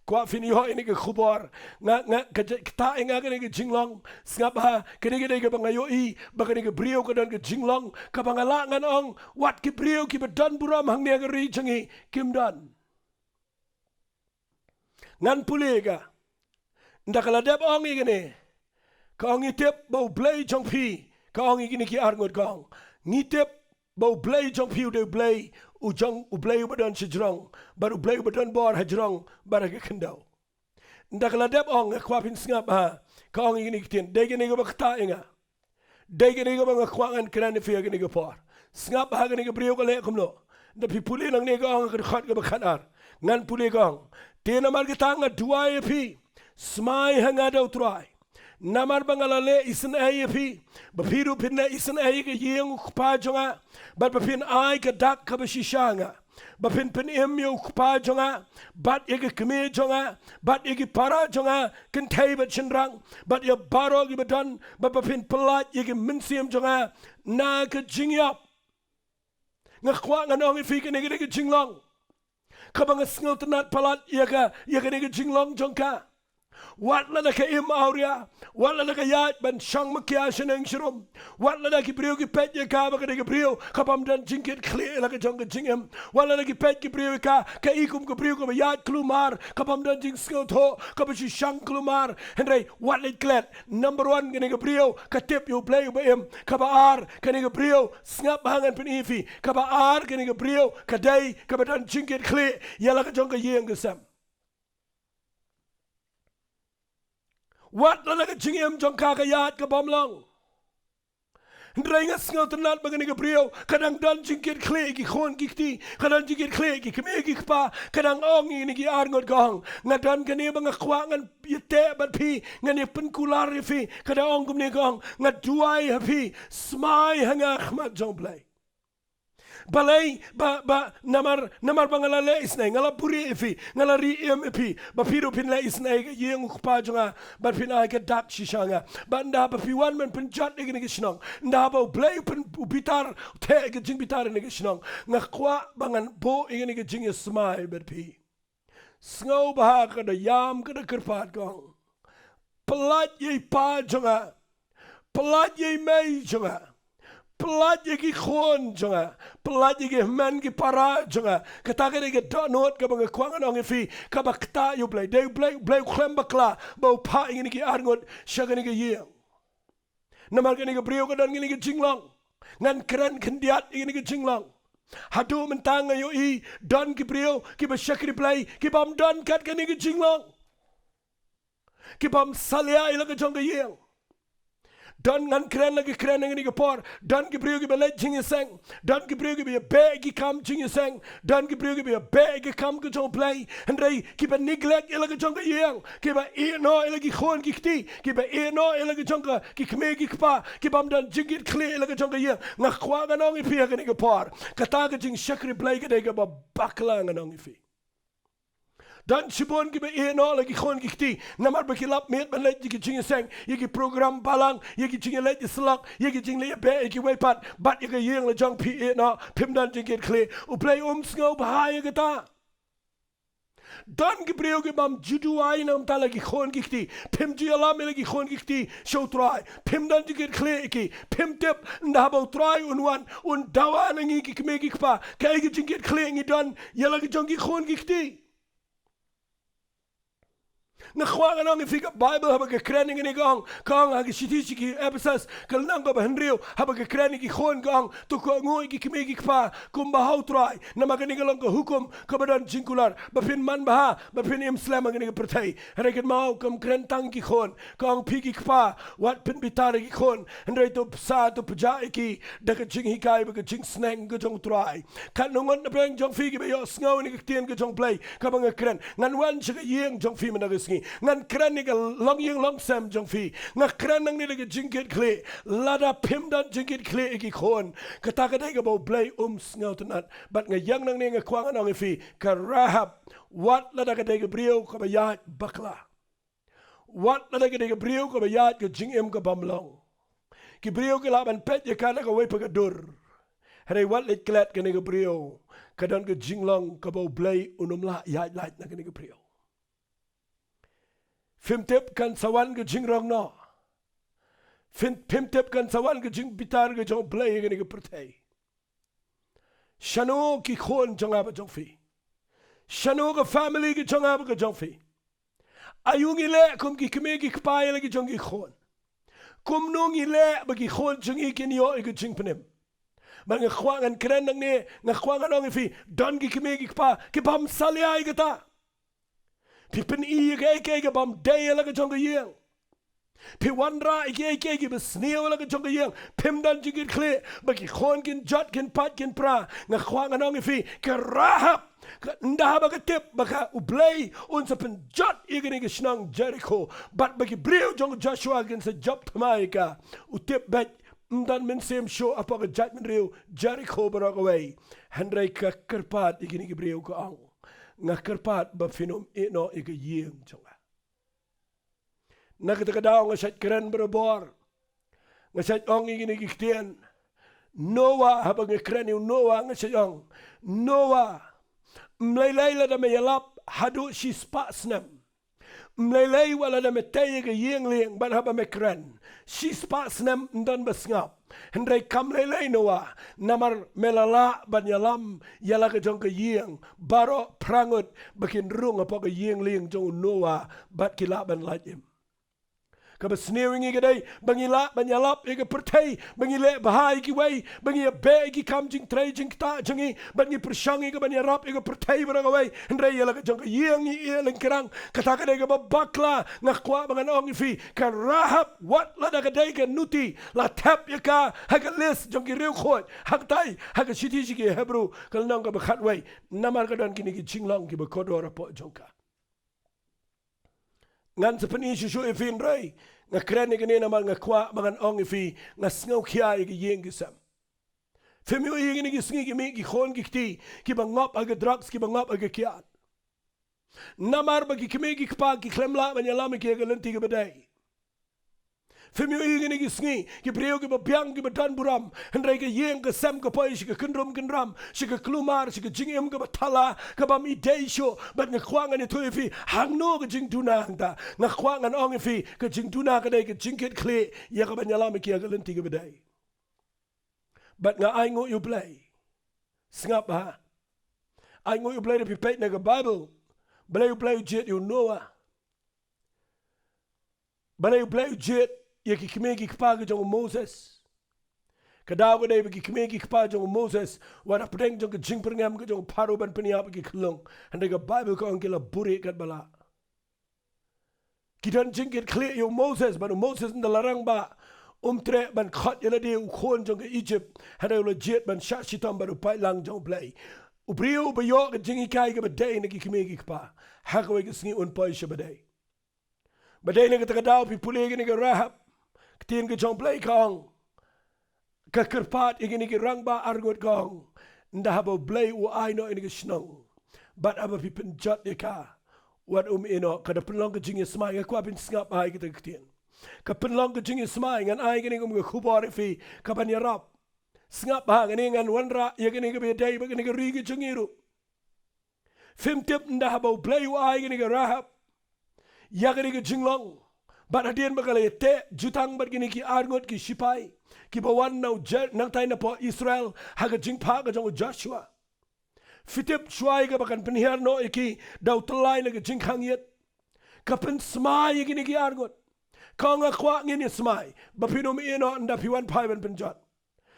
Kwah phin ïohi ïa kane ka khubor. Nga, nga, ka j-, kata ïa nga kane ka jinglong. Sngap ha, kane ka dei kaba nga ïohi ba kane ka briew ka don ka jinglong kaba nga lah ngan ong wat ki briew kiba don burom hangne ha ka ri jong ngi kim don. Ngan pule ïa ka. Ynda ka la dep ong ïa kane, ka ong, ngi tip ba U Blei jong phi, ka ong ïa kine ki arngut, ka ong, ngi tip ba U Blei jong phi u dei U Blei, u jong, U Blei uba don shajrong, bad U Blei uba don bor hajrong bad ha ka khyndew. Ynda ka la dep ong, nga kwah phin sngap ha ka ong ïa kine ki ktien. Dei kane kaba ktah ïa nga. Dei kane kaba nga kwah ngan kren ïa phi ha kane ka por. Sngap ha kane ka briew ka leh kumno. Ynda phi pule nangne ka ong ha ka dkhot kaba khatar. Ngan pule, ka ong, te namar kata nga duwai ïa phi, smai ha nga da U Trai. Namar ba nga la leh isynei ïa phi, ba phi ruh phin leh isynei ïa ka ïing U Kpa jong nga, bad ba phin ai ka dak kaba shisha ha nga, ba phin pynim ïa U Kpa jong nga, bad ïa ka kmie jong nga, bad ïa ki para jong nga kynthei bad shynrang, bad ïa baroh kiba don, bad ba phin pyllait ïa ki mynsiem jong nga na ka jingïap. Nga kwah ngan ong ïa phi, kane ka dei ka jinglong kaba nga sngewtynnad palat ïa ka, ïa kane ka jinglong jong ka. Wat lada ka im awria, wat lada ka ïaid ban shong makia shaneng sharum, wat lada ki briew ki peit ïa ka ba ka dei ka briew ka bym don jingkit khlieh ïa la ka jong ka jingim, wat lada ki peit ki briew ïa ka, ka i kum ka briew kaba ïaid kulmar, ka bym don jingsngewthuh, kaba shu shang kulmar. Hynrei wat leit klet, number one, kane ka briew ka tip ïa U Blei uba im. Kaba ar, kane ka briew, sngap ha, ngan pyni ïa phi. Kaba ar, kane ka briew ka dei kaba don jingkit khlieh ïa la ka jong ka ïing ka sem. Wat lada ka jingim jong ka ka ïaid ka bym long, hynrei nga sngewtynnad ba kane ka briew ka dang don jingkit khlieh ïa ki khun ki kti, ka don jingkit khlieh ïa ki kmie ki kpa. Ka dang ong ïa kine ki arngut, ka ong, nga don kane ba nga kwah ngan ïateh bad phi, ngan ïa pynkular ïa phi. Ka dang ong kumne, ka ong, nga duwai ha phi, smai ha nga ha khmat jong U Blei. Balei? Ba, ba namar, namar ba nga la leh isynei, nga la buhrieh ïa phi, nga la ri im ïa phi, ba phi ruh phin leh isynei ïa ka ïing U Kpa jong nga, bad phin ai ka dak shisha ha nga. Bad ynda ba phi wan ban pynjot ïa kane ka shnong, ynda ba U Blei u pyn, u bitar, u theh ïa ka jingbitar ïa kane ka shnong, nga kwah ba ngan buh ïa kane ka jingïasmai bad phi. Sngewbha, ka da ïam, ka da kyrpad, ka ong, pyllait ïa i pa jong nga, pyllait ïa i mei jong nga, pyllait ïa ki khun jong nga, pyllait ïa ki hynmen ki para jong nga. Kata ka dei ka dohnud kaba nga kwah ngan ong ïa phi, kaba ktah ïa U Blei. Dei U Blei, U Blei u khlem bakla ba u phah ïa kine ki arngut sha kane ka ïing. Namar kane ka briew ka don kane ka jinglong. Ngan kren khyndiat ïa kane ka jinglong. Haduh mynta nga ïohi don ki briew kiba shakri Blei ki bym don kat kane ka jinglong, ki bym salia ïa la ka jong ka ïing. Don, ngan kren la ki kren ha kane ka por, don ki briew kiba leit jingïaseng, don ki briew kiba ïabeh ki kam jingïaseng, don ki briew kiba ïabeh ki kam ka jong U Blei, hynrei kiba neglect ïa la ka jong ka ïing, kiba ïehnoh ïa la ki khun ki kti, kiba ïehnoh ïa la ka jong ka, ki kmie ki kpa, ki bym don jingkit khlieh ïa la ka jong ka ïing. Nga kwah ngan ong ïa phi ha kane ka por, kata ka jingshakri Blei ka dei kaba bakla, ngan ong ïa phi. Don shibun kiba ïeh noh la ki khun ki kti, namar ba ki lap miet ban leit ïa ki jingïaseng, ïa ki program balang, ïa ki jingïaleit ïasyllok, ïa ki jingleit ïabeh ïa kiwei pat, bad ïa ka ïing la jong phi ïeh noh, phim don jingkit khlieh. U Blei um sngew bha ïa kata. Don ki briew ki bym ju duwai na ka bynta la ki khun ki kti. Phim ju ïalam ïa la ki khun ki kti sha u Trai. Phim don jingkit khlieh ïa ki. Phim tip, ynda haba u Trai un wan, un dawa na ngi ki kmie ki kpa, kaei ka jingkit khlieh ngi don ïa la ki jong ki khun ki kti. Nga kwah ngan ong ïa phi, ka Baibl haba ka kren ïa kane ka ong, ka ong ha ka shithi sha ki Ephesus, ka lynnong kaba hynriew, haba ka kren ïa ki khun ka ong, to kohnguh ïa ki kmie ki kpa kumba ha u Trai, namar kane ka long ka hukum kaba don jingkular, ba phin manbha, ba phin im slem ha kane ka pyrthei. Hynrei kynmaw, kam kren tang ki khun, ka ong, phi ki kpa, wat pynbitar ïa ki khun, hynrei to bsa, to pjah ïa ki da ka jinghikai bad ka jingsneng ka jong u Trai. Katno ngut na pdeng jong phi kiba ïohsngew ïa ka ktien ka jong u Blei kaba nga kren? Ngan wan sha ka ïing jong phi mynta ka sngi. Ngan kren ïa ka longïing longsem jong phi. Nga kren nangne da ka jingkit khlieh. Lada phim don jingkit khlieh ïa ki khun, kata ka dei kaba u Blei um sngewtynnad. Bad nga ïeng nangne, nga kwah ngan ong ïa phi, ka Rahab, wat lada ka dei ka briew kaba ïaid bakla, wat lada ka dei ka briew kaba ïaid ka jingim ka bym long, ki briew ki lah ban peit ïa ka na kawei pat ka dur. Hynrei wat leit klet kane ka briew, ka don ka jinglong kaba u Blei un ym lah ïaid lait na kane ka briew. Phim tip kan sa wan ka jingrong noh. Phim, phim tip kan sa wan ka jingbitar ka jong u Blei ha kane ka pyrthei. Shano ki khun jong nga bad jong phi? Shano ka family ka jong nga bad ka jong phi? Aïu ngi leh kum ki kmie ki kpa ïa la ki jong ki khun? Kumno ngi leh ba ki khun jong ngi kin ïoh ïa ka jingpynim? Bad nga kwah ngan kren nangne, nga kwah ngan ong ïa phi, don ki kmie ki kpa ki bym salia ïa kata. Phi pyni ïa kaei kaei ka bym dei ïa la ka jong ka ïing. Phi wanrah ïa kaei kaei kiba sniew ïa la ka jong ka ïing. Phim don jingkit khlieh ba ki khun kin jot, kin pait, kin pra. Nga kwah ngan ong ïa phi, ka Rahab, ka, ynda haba ka tip ba ka, u Blei un sa pynjot ïa kane ka shnong Jerikho, bad ba ki briew jong u Joshua kin sa jop thymmai ïa ka, u tip beit, ym don mynsiem shuh hapoh ka jaitbynriew Jerikho baroh kawei. Hynrei ka kyrpad ïa kine ki briew, ka ong, nga kyrpad ba phin ym ïeh noh ïa ka ïing jong nga. Na kata ka daw nga shait kren barabor, nga shait ong ïa kine ki ktien. Noah, haba nga kren ïa u Noah, nga shait ong, Noah, ym lei lei lada me ïalap haduh shispah snem. Ym lei lei wat lada me tei ïa ka ïing lieng bad haba me kren, shispah snem ym don ba sngap. Hynrei kam lei lei Noah, namar me la lah ban ïalam ïa la ka jong ka ïing, baroh phra ngut ba kin rung hapoh ka ïing lieng jong u Noah bad ki lah ban lait im. Kaba sniew ïa ngi ka dei ba ngi lah ban ïalap ïa ka pyrthei, ba ngi leh bha ïa kiwei, ba ngi ïabeh ïa ki kam jingtrei jingktah jong ngi, bad ngi pyrshang ïa ka ban ïarap ïa ka pyrthei baroh kawei, hynrei ïa la ka jong ka ïing ngi ïeh lyngkrang. Kata ka dei kaba bakla. Nga kwah ba ngan ong ïa phi, ka Rahab, wat lada ka dei ka nuti, la thep ïa ka ha ka list jong ki riewkhuid, hangtai ha ka shithi sha ki Hebru, ka lynnong kaba khatwei, namar ka don kine ki jinglong kiba kordor hapoh jong ka. Ngan sa pyni shuh shuh ïa phi, hynrei nga kren ïa kane namar nga kwah ba ngan ong ïa phi, nga sngewkhia ïa ki ïing ki sem. Phim ïohi ïa kine ki sngi ki mih ki khun ki kti kiba ngop ha ka drugs, kiba ngop ha ka kiad. Namar ba ki kmie ki kpa ki khlem lah ban ïalam ïa ki ha ka lynti kaba dei. Phim ïohi ïa kine ki sngi ki briew kiba biang, kiba don burom, hynrei ka ïing ka sem ka poi sha ka kynrum kynram, sha ka kulmar, sha ka jingim kaba thala, kaba ym dei shuh. Bad nga kwah ngan ïathuh ïa phi, hangno ka jingduna hangta? Nga kwah ngan ong ïa phi, ka jingduna ka dei ka jingkit khlieh ïa ka ban ïalam ïa ki ha ka lynti kaba dei. Bad nga ainguh ïa u Blei. Sngap ha. Ainguh ïa u Blei, lada phi peit na ka Baibl, balei u Blei u jied ïa u Noah? Balei u Blei u jied ïa ki kmie ki kpa ka jong u Moses? Ka daw ka dei ba ki kmie ki kpa jong u Moses, wat hapdeng jong ka jingpyrngem ka jong u Pharaoh ban pynïap ïa ki khyllung, hynrei ka Baibl ka ong ki la buhrieh katba lah. Ki don jingkit khlieh ïa u Moses, bad u Moses ynda la rangbah, um treh ban khot ïa lade u khun jong ka Ijipt, hynrei u la jied ban shah shitom bad u paidlang jong u Blei. U briew uba ïoh ka jinghikai kaba dei na ki kmie ki kpa, ha kawei ka sngi un poi sha ba dei. Ba dei na kata ka daw phi pule ïa kane ka Rahab, ka ktien ka jong u Blei ka ong, ka kyrpad ïa kine ki rangbah arngut, ka ong, ynda haba u Blei u ai noh ïa kane ka shnong, bad haba phi pynjot ïa ka, wat um ïehnoh, ka da pynlong ka jingïasmai. Nga kwah phin sngap bha ïa kita ki ktien. Ka pynlong ka jingïasmai. Ngan ai kane kum ka khubor ïa phi kaban ïarap. Sngap bha, kane ngan wanrah ïa kane kaba ïadei bad kane ka ri ka jong ngi ruh. Phim tip ynda haba U Blei u ai kane ka Rahab ïa kane ka jinglong, bad hadien ba ka la ïateh jutang bad kine ki arngut ki shipai kiba wan na u Jer-, nangtai napoh Israel ha ka jingphah ka jong u Joshua. Phi tip shuwa ïa kaba kan pynhiar noh ïa ki da u tyllai na ka jingkhang ïit, ka pynsmai ïa kine ki arngut. Ka ong, nga kwah ngin ïasmai, ba phin ym ïehnoh ynda phi wan phai ban pynjot.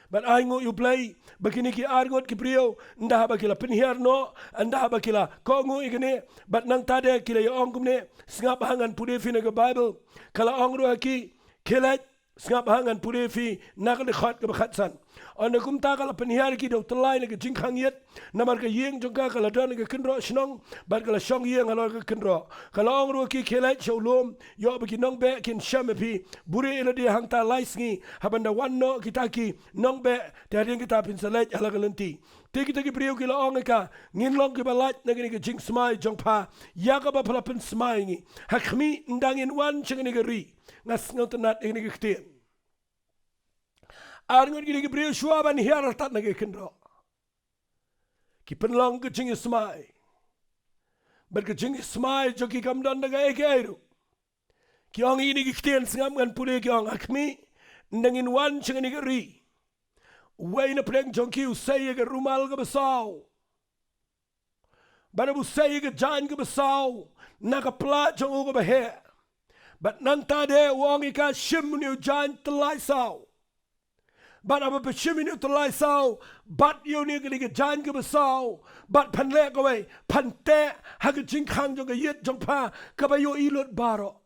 Bad ai nguh ïa U Blei ba kine ki arngut ki briew, ynda haba ki la pynhiar noh, ynda haba ki la kohnguh ïa kine, bad nangta de ki la ïa ong kumne. Sngap bha, ngan pule ïa phi na ka Baibl. Ka la ong ruh ha ki, khie leit. Sngap bha, ngan pule ïa phi na ka dkhot kaba khatsan. Ynda kumta ka la pynhiar ïa ki da u tyllai na ka jingkhang ïit, namar ka ïing jong ka ka la don ha ka kynroh shnong, bad ka la shong ïing halor ka kynroh. Ka la ong ruh ha ki, khie leit sha u lum, ïoh ba ki nongbeh kin shem ïa phi. Buhrieh ïa lade hangta lai sngi, haba ynda wan noh kita ki nongbeh, te hadien kata phin sa leit ha la ka lynti. Te kita ki briew ki la ong ïa ka, ngin long kiba lait na kane ka jingsmai jong pha, ïa kaba pha la pynsmai ïa ngi. Ha khmih, ynda ngin wan sha kane ka ri. Nga sngewtynnat ïa kane ka ktien. Arngut kine ki briew shuwa ban hiar artat na ka kynroh, ki pynlong ka jingïasmai. Bad ka jingïasmai jong ki kam don da kaei kaei ruh. Ki ong ïa kine ki ktien, sngap, ngan pule, ki ong, ha khmih, ynda ngin wan sha kane ka ri. Uwei na pdeng jong ki u sei ïa ka rumal kaba saw. Bad haba u sei ïa ka jaiñ kaba saw na ka pla jong u kaba heh, bad nangta de u ong ïa ka, shim une u jaiñ tyllai saw. Bad haba phi shim ïa une u tyllai saw, bat ïa une kane ka jaiñ kaba saw, bad phan leh kawei, phan teh ha ka jingkhang jong ka ïit jong pha kaba ïohi lut baroh.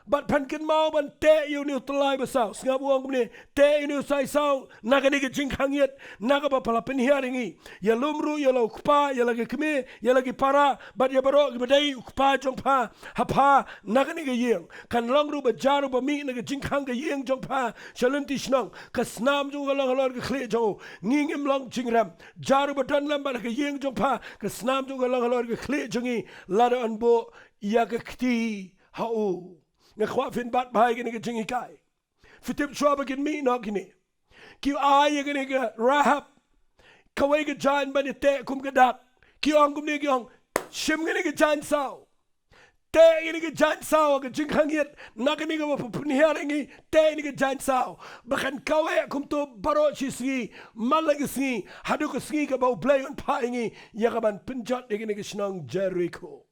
Bad phan kynmaw ban teh ïa une u tyllai ba saw. Sngap, u ong kumne, teh ïa une u sai saw na kane ka jingkhang ïit, na kaba pha la pynhiar ïa ngi. Ïalum ruh ïa la u kpa, ïa la ki kmie, ïa la ki para, bad ïa baroh kiba dei u kpa jong pha ha pha na kane ka ïing. Kan long ruh ba jar u ba mih na ka jingkhang ka ïing jong pha sha lynti shnong, ka snam jong u ka long halor ka khlieh jong u. Ngi ngim long jingrem. Jar u ba don lem bad ha ka ïing jong pha, ka snam jong u ka long halor ka khlieh jong ngi. Lada yn buh ïa ka kti ha u. Nga kwah phin bat bha ïa kane ka jinghikai. Phi tip, shuwa ba kin mih noh kine, ki ai ïa kane ka Rahab kawei ka jaiñ ban ïateh kum ka dak. Ki ong kumne, ki ong, shim kane ka jaiñ saw. Teh ïa kane ka jaiñ saw ha ka jingkhang ïit, na kane kaba pha pynhiar ïa ngi, teh ïa kane ka jaiñ saw. Ba kan kaweh kumto baroh shi sngi, man la ka sngi haduh ka sngi kaba U Blei un phah ïa ngi ïa kaban pynjot ïa kane ka shnong Jerikho.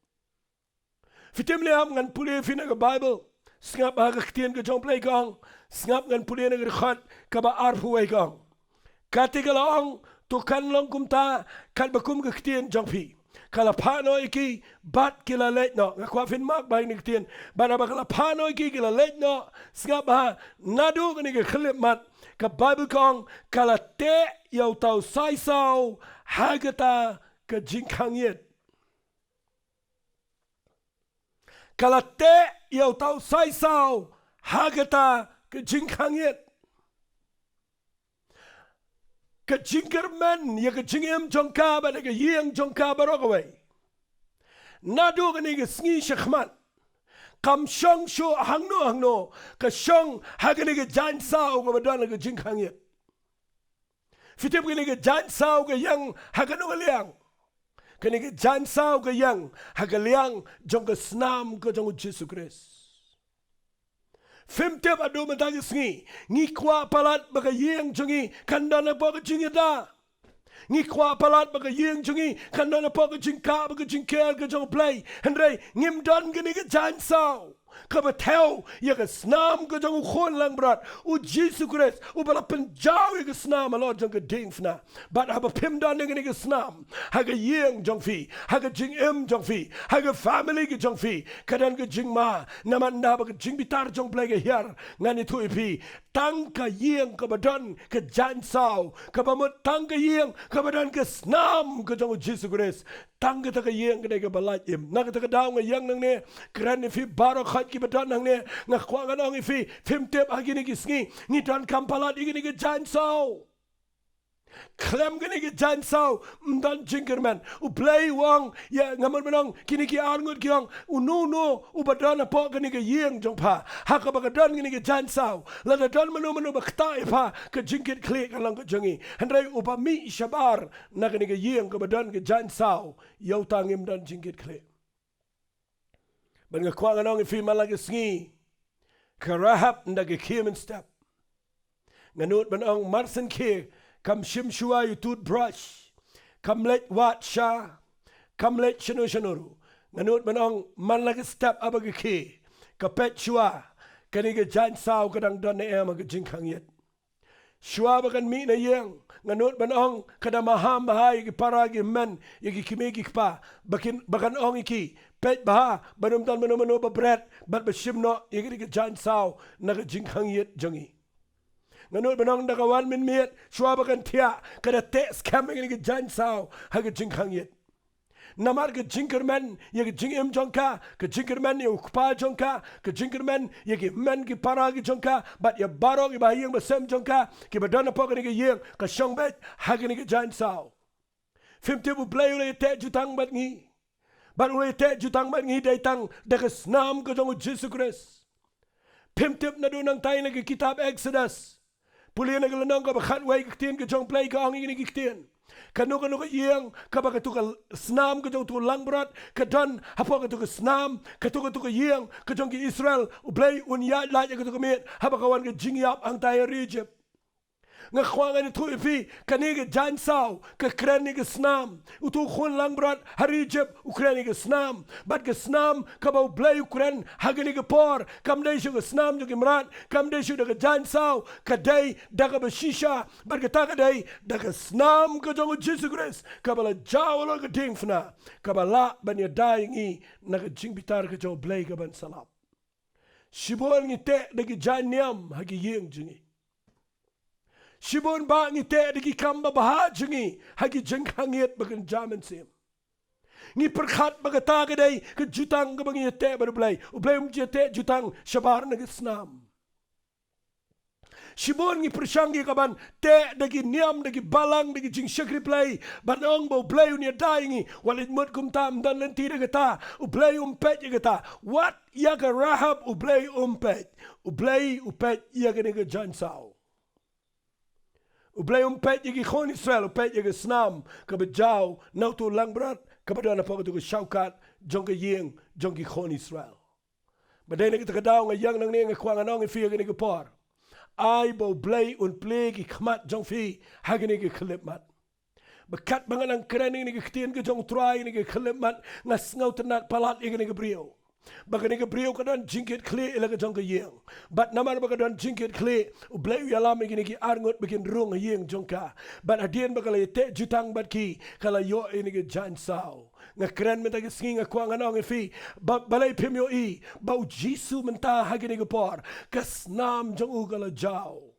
Phi tip ne em, ngan pule ïa phi na ka Baibl. Sngap ha ka ktien ka jong U Blei, ka ong, sngap, ngan pule na ka dkhot kaba arphew wei, ka ong, kata ka la ong, to kan long kumta katba kum ka ktien jong phi. Ka la phah noh ïa ki bad ki la leit noh. Nga kwah phin mak bha ïa kane ka ktien. Bad haba ka la phah noh ïa ki, ki la leit noh. Sngap bha, naduh kane ka khyllipmat, ka Baibl ka ong, ka la teh ïa uta u sai saw ha kata ka jingkhang ïit. Ka la teh ïa uta u sai saw ha kata ka jingkhang ïit. Ka jingkyrmen ïa ka jingim jong ka bad ka ïing jong ka baroh kawei. Naduh kane ka sngi shakhmat, kam shong shuh hangno hangno, ka shong ha kane ka jaiñ saw kaba don ha ka jingkhang ïit. Phi tip, kane ka jaiñ saw ka ïeng ha kano ka liang? Kane ka jaiñ saw ka ïeng ha ka liang jong ka snam ka jong U Jisu Khrist. Phim tip, haduh mynta ka sngi ngi kwah palat ba ka ïing jong ngi kan don hapoh ka jingïada. Ngi kwah palat ba ka ïing jong ngi kan don hapoh ka jingkah bad ka jingker ka jong U Blei. Hynrei ngim don kane ka jaiñ saw kaba thew ïa ka snam ka jong U Khun langbrot, U Jisu Khrist, uba la pynjaw ïa ka snam halor jong ka diengphna. Bad haba phim don ïa kane ka snam ha ka ïing jong phi, ha ka jingim jong phi, ha ka family ka jong phi, ka don ka jingma. Namar ynda ba ka jingbitar jong U Blei ka hiar, ngan ïathuh ïa phi, tang ka ïing kaba don ka jaiñ saw, kaba mut tang ka ïing kaba don ka snam ka jong U Jisu Khrist, tang kata ka ïing ka dei kaba lait im. Na kata ka daw nga ïeng nangne, kren ïa phi baroh khoit kiba don hangne, nga kwah ngan ong ïa phi, phim tip, ha kine ki sngi ngi donkam palat ïa kine ki jaiñ saw. Khlem kane ka jaiñ saw ym don jingkyrmen. U Blei u ong ïa nga mut ban ong kine ki arngut ki ong, uno uno uba don hapoh kane ka ïing jong pha, ha kaba ka don kane ka jaiñ saw, lada don mano mano ba ktah ïa pha, ka jingkitkhlieh ka long ka jong ngi. Hynrei uba mih shabar na kane ka ïing kaba don ka jaiñ saw, ïa uta ngim don jingkitkhlieh. Bad nga kwah ngan ong ïa phi man la ka sngi, ka Rahab ynda ka khie mynstep. Nga nud ban ong mar shen khie, kam shim shuwa ïa u toothbrush, kam leit wad sha, kam leit shano shano ruh. Nga nud ban ong man la ka step haba ka khie, ka peit shuwa kane ka jaiñ saw ka dang don ne em ha ka jingkhang ïit. Shuwa ba kan mih na ïing, nga nud ban ong ka da maham bha ïa ki para ki hynmen, ïa ki kmie ki kpa, ba kin, ba kan ong ïa ki, peit bha ban ym don mano mano ba bret bad ba shim noh ïa kane ka jaiñ saw na ka jingkhang ïit jong ngi. Nga nud ban ong da ka wan mynmiet, shuwa ba kan thiah, ka da teh skhem ïa kane ka jaiñ saw ha ka jingkhang ïit. Namar ka jingkyrmen ïa ka jingim jong ka, ka jingkyrmen ïa u kpa jong ka, ka jingkyrmen ïa ki hynmen ki para ki jong ka, bad ïa baroh kiba ha ïing ba sem jong ka, kiba don hapoh kane ka ïing, ka shong beit ha kane ka jaiñ saw. Phim tip U Blei u la ïateh jutang bad ngi, bad u la ïateh jutang bad ngi dei tang da ka snam ka jong U Jisu Khrist. Phim tip naduh nangta na ka kitab Exodus, pule na ka lynnong kaba khatwei, ka ktien ka jong U Blei ka ong ïa kine ki ktien: Kano kano ka ïing kaba kato ka snam ka jong uto u langbrot ka don hapoh kato ka snam, kato kato ka ïing ka jong ki Israel, U Blei un ïaid lait ïa kato ka miet haba ka wan ka jingïap hangtai ha ri Egypt. Nga kwah ngan ïathuh ïa phi, kane ka jaiñ saw ka kren ïa ka snam. Uto u khun langbrot ha ri Egypt u kren ïa ka snam. Bad ka snam kaba U Blei u kren ha kane ka por, kam dei shuh ka snam jong ki mrad, kam dei shuh da ka jaiñ saw, ka dei da kaba shisha, bad kata ka dei da ka snam ka jong U Jisu Khrist, kaba la jaw halor ka diengphna, kaba lah ban ïada ïa ngi na ka jingbitar ka jong U Blei kaban sa lap. Shibun ngi teh da ki jaiñ niam ha ki ïing jong ngi. Shibun bah ngi teh da ki kam babha jong ngi ha ki jingkhang ïit ba kynja mynsiem. Ngi pyrkhat ba kata ka dei ka jutang kaba ngi ïateh bad U Blei. U Blei um ju ïateh jutang shabar na ka snam. Shibun ngi pyrshang ïa kaban teh da ki niam, da ki balang, da ki jingshakri Blei, ban ong ba U Blei un ïada ïa ngi. Wat leit mut kumta, ym don lynti da kata. U Blei um peit ïa kata. Wat ïa ka Rahab U Blei um peit. U Blei u peit ïa kane ka jaiñ saw. U Blei um peit ïa ki khun Israel, u peit ïa ka snam kaba jaw na uto u langbrot kaba don hapoh kato ka shawkat jong ka ïing jong ki khun Israel. Ba dei na kata ka daw nga ïeng nangne, nga kwah ngan ong ïa phi ha kane ka por, ai ba U Blei un plie ki khmat jong phi ha kane ka khyllipmat. Ba katba nga nang kren ïa kane ka ktien ka jong U Trai ha kane ka khyllipmat, nga sngewtynnad palat ïa kane ka briew. Ba kane ka briew ka don jingkitkhlieh ïa la ka jong ka ïing. Bad namar ba ka don jingkitkhlieh, U Blei u ïalam ïa kine ki arngut ba kin rung ha ïing jong ka. Bad hadien ba ka la ïateh jutang bad ki, ka la ïoh ïa kane ka jaiñ saw. Nga kren mynta ka sngi, nga kwah ngan ong ïa phi, ba balei phim ïohi ba U Jisu mynta ha kane ka por ka snam jong u ka la jaw.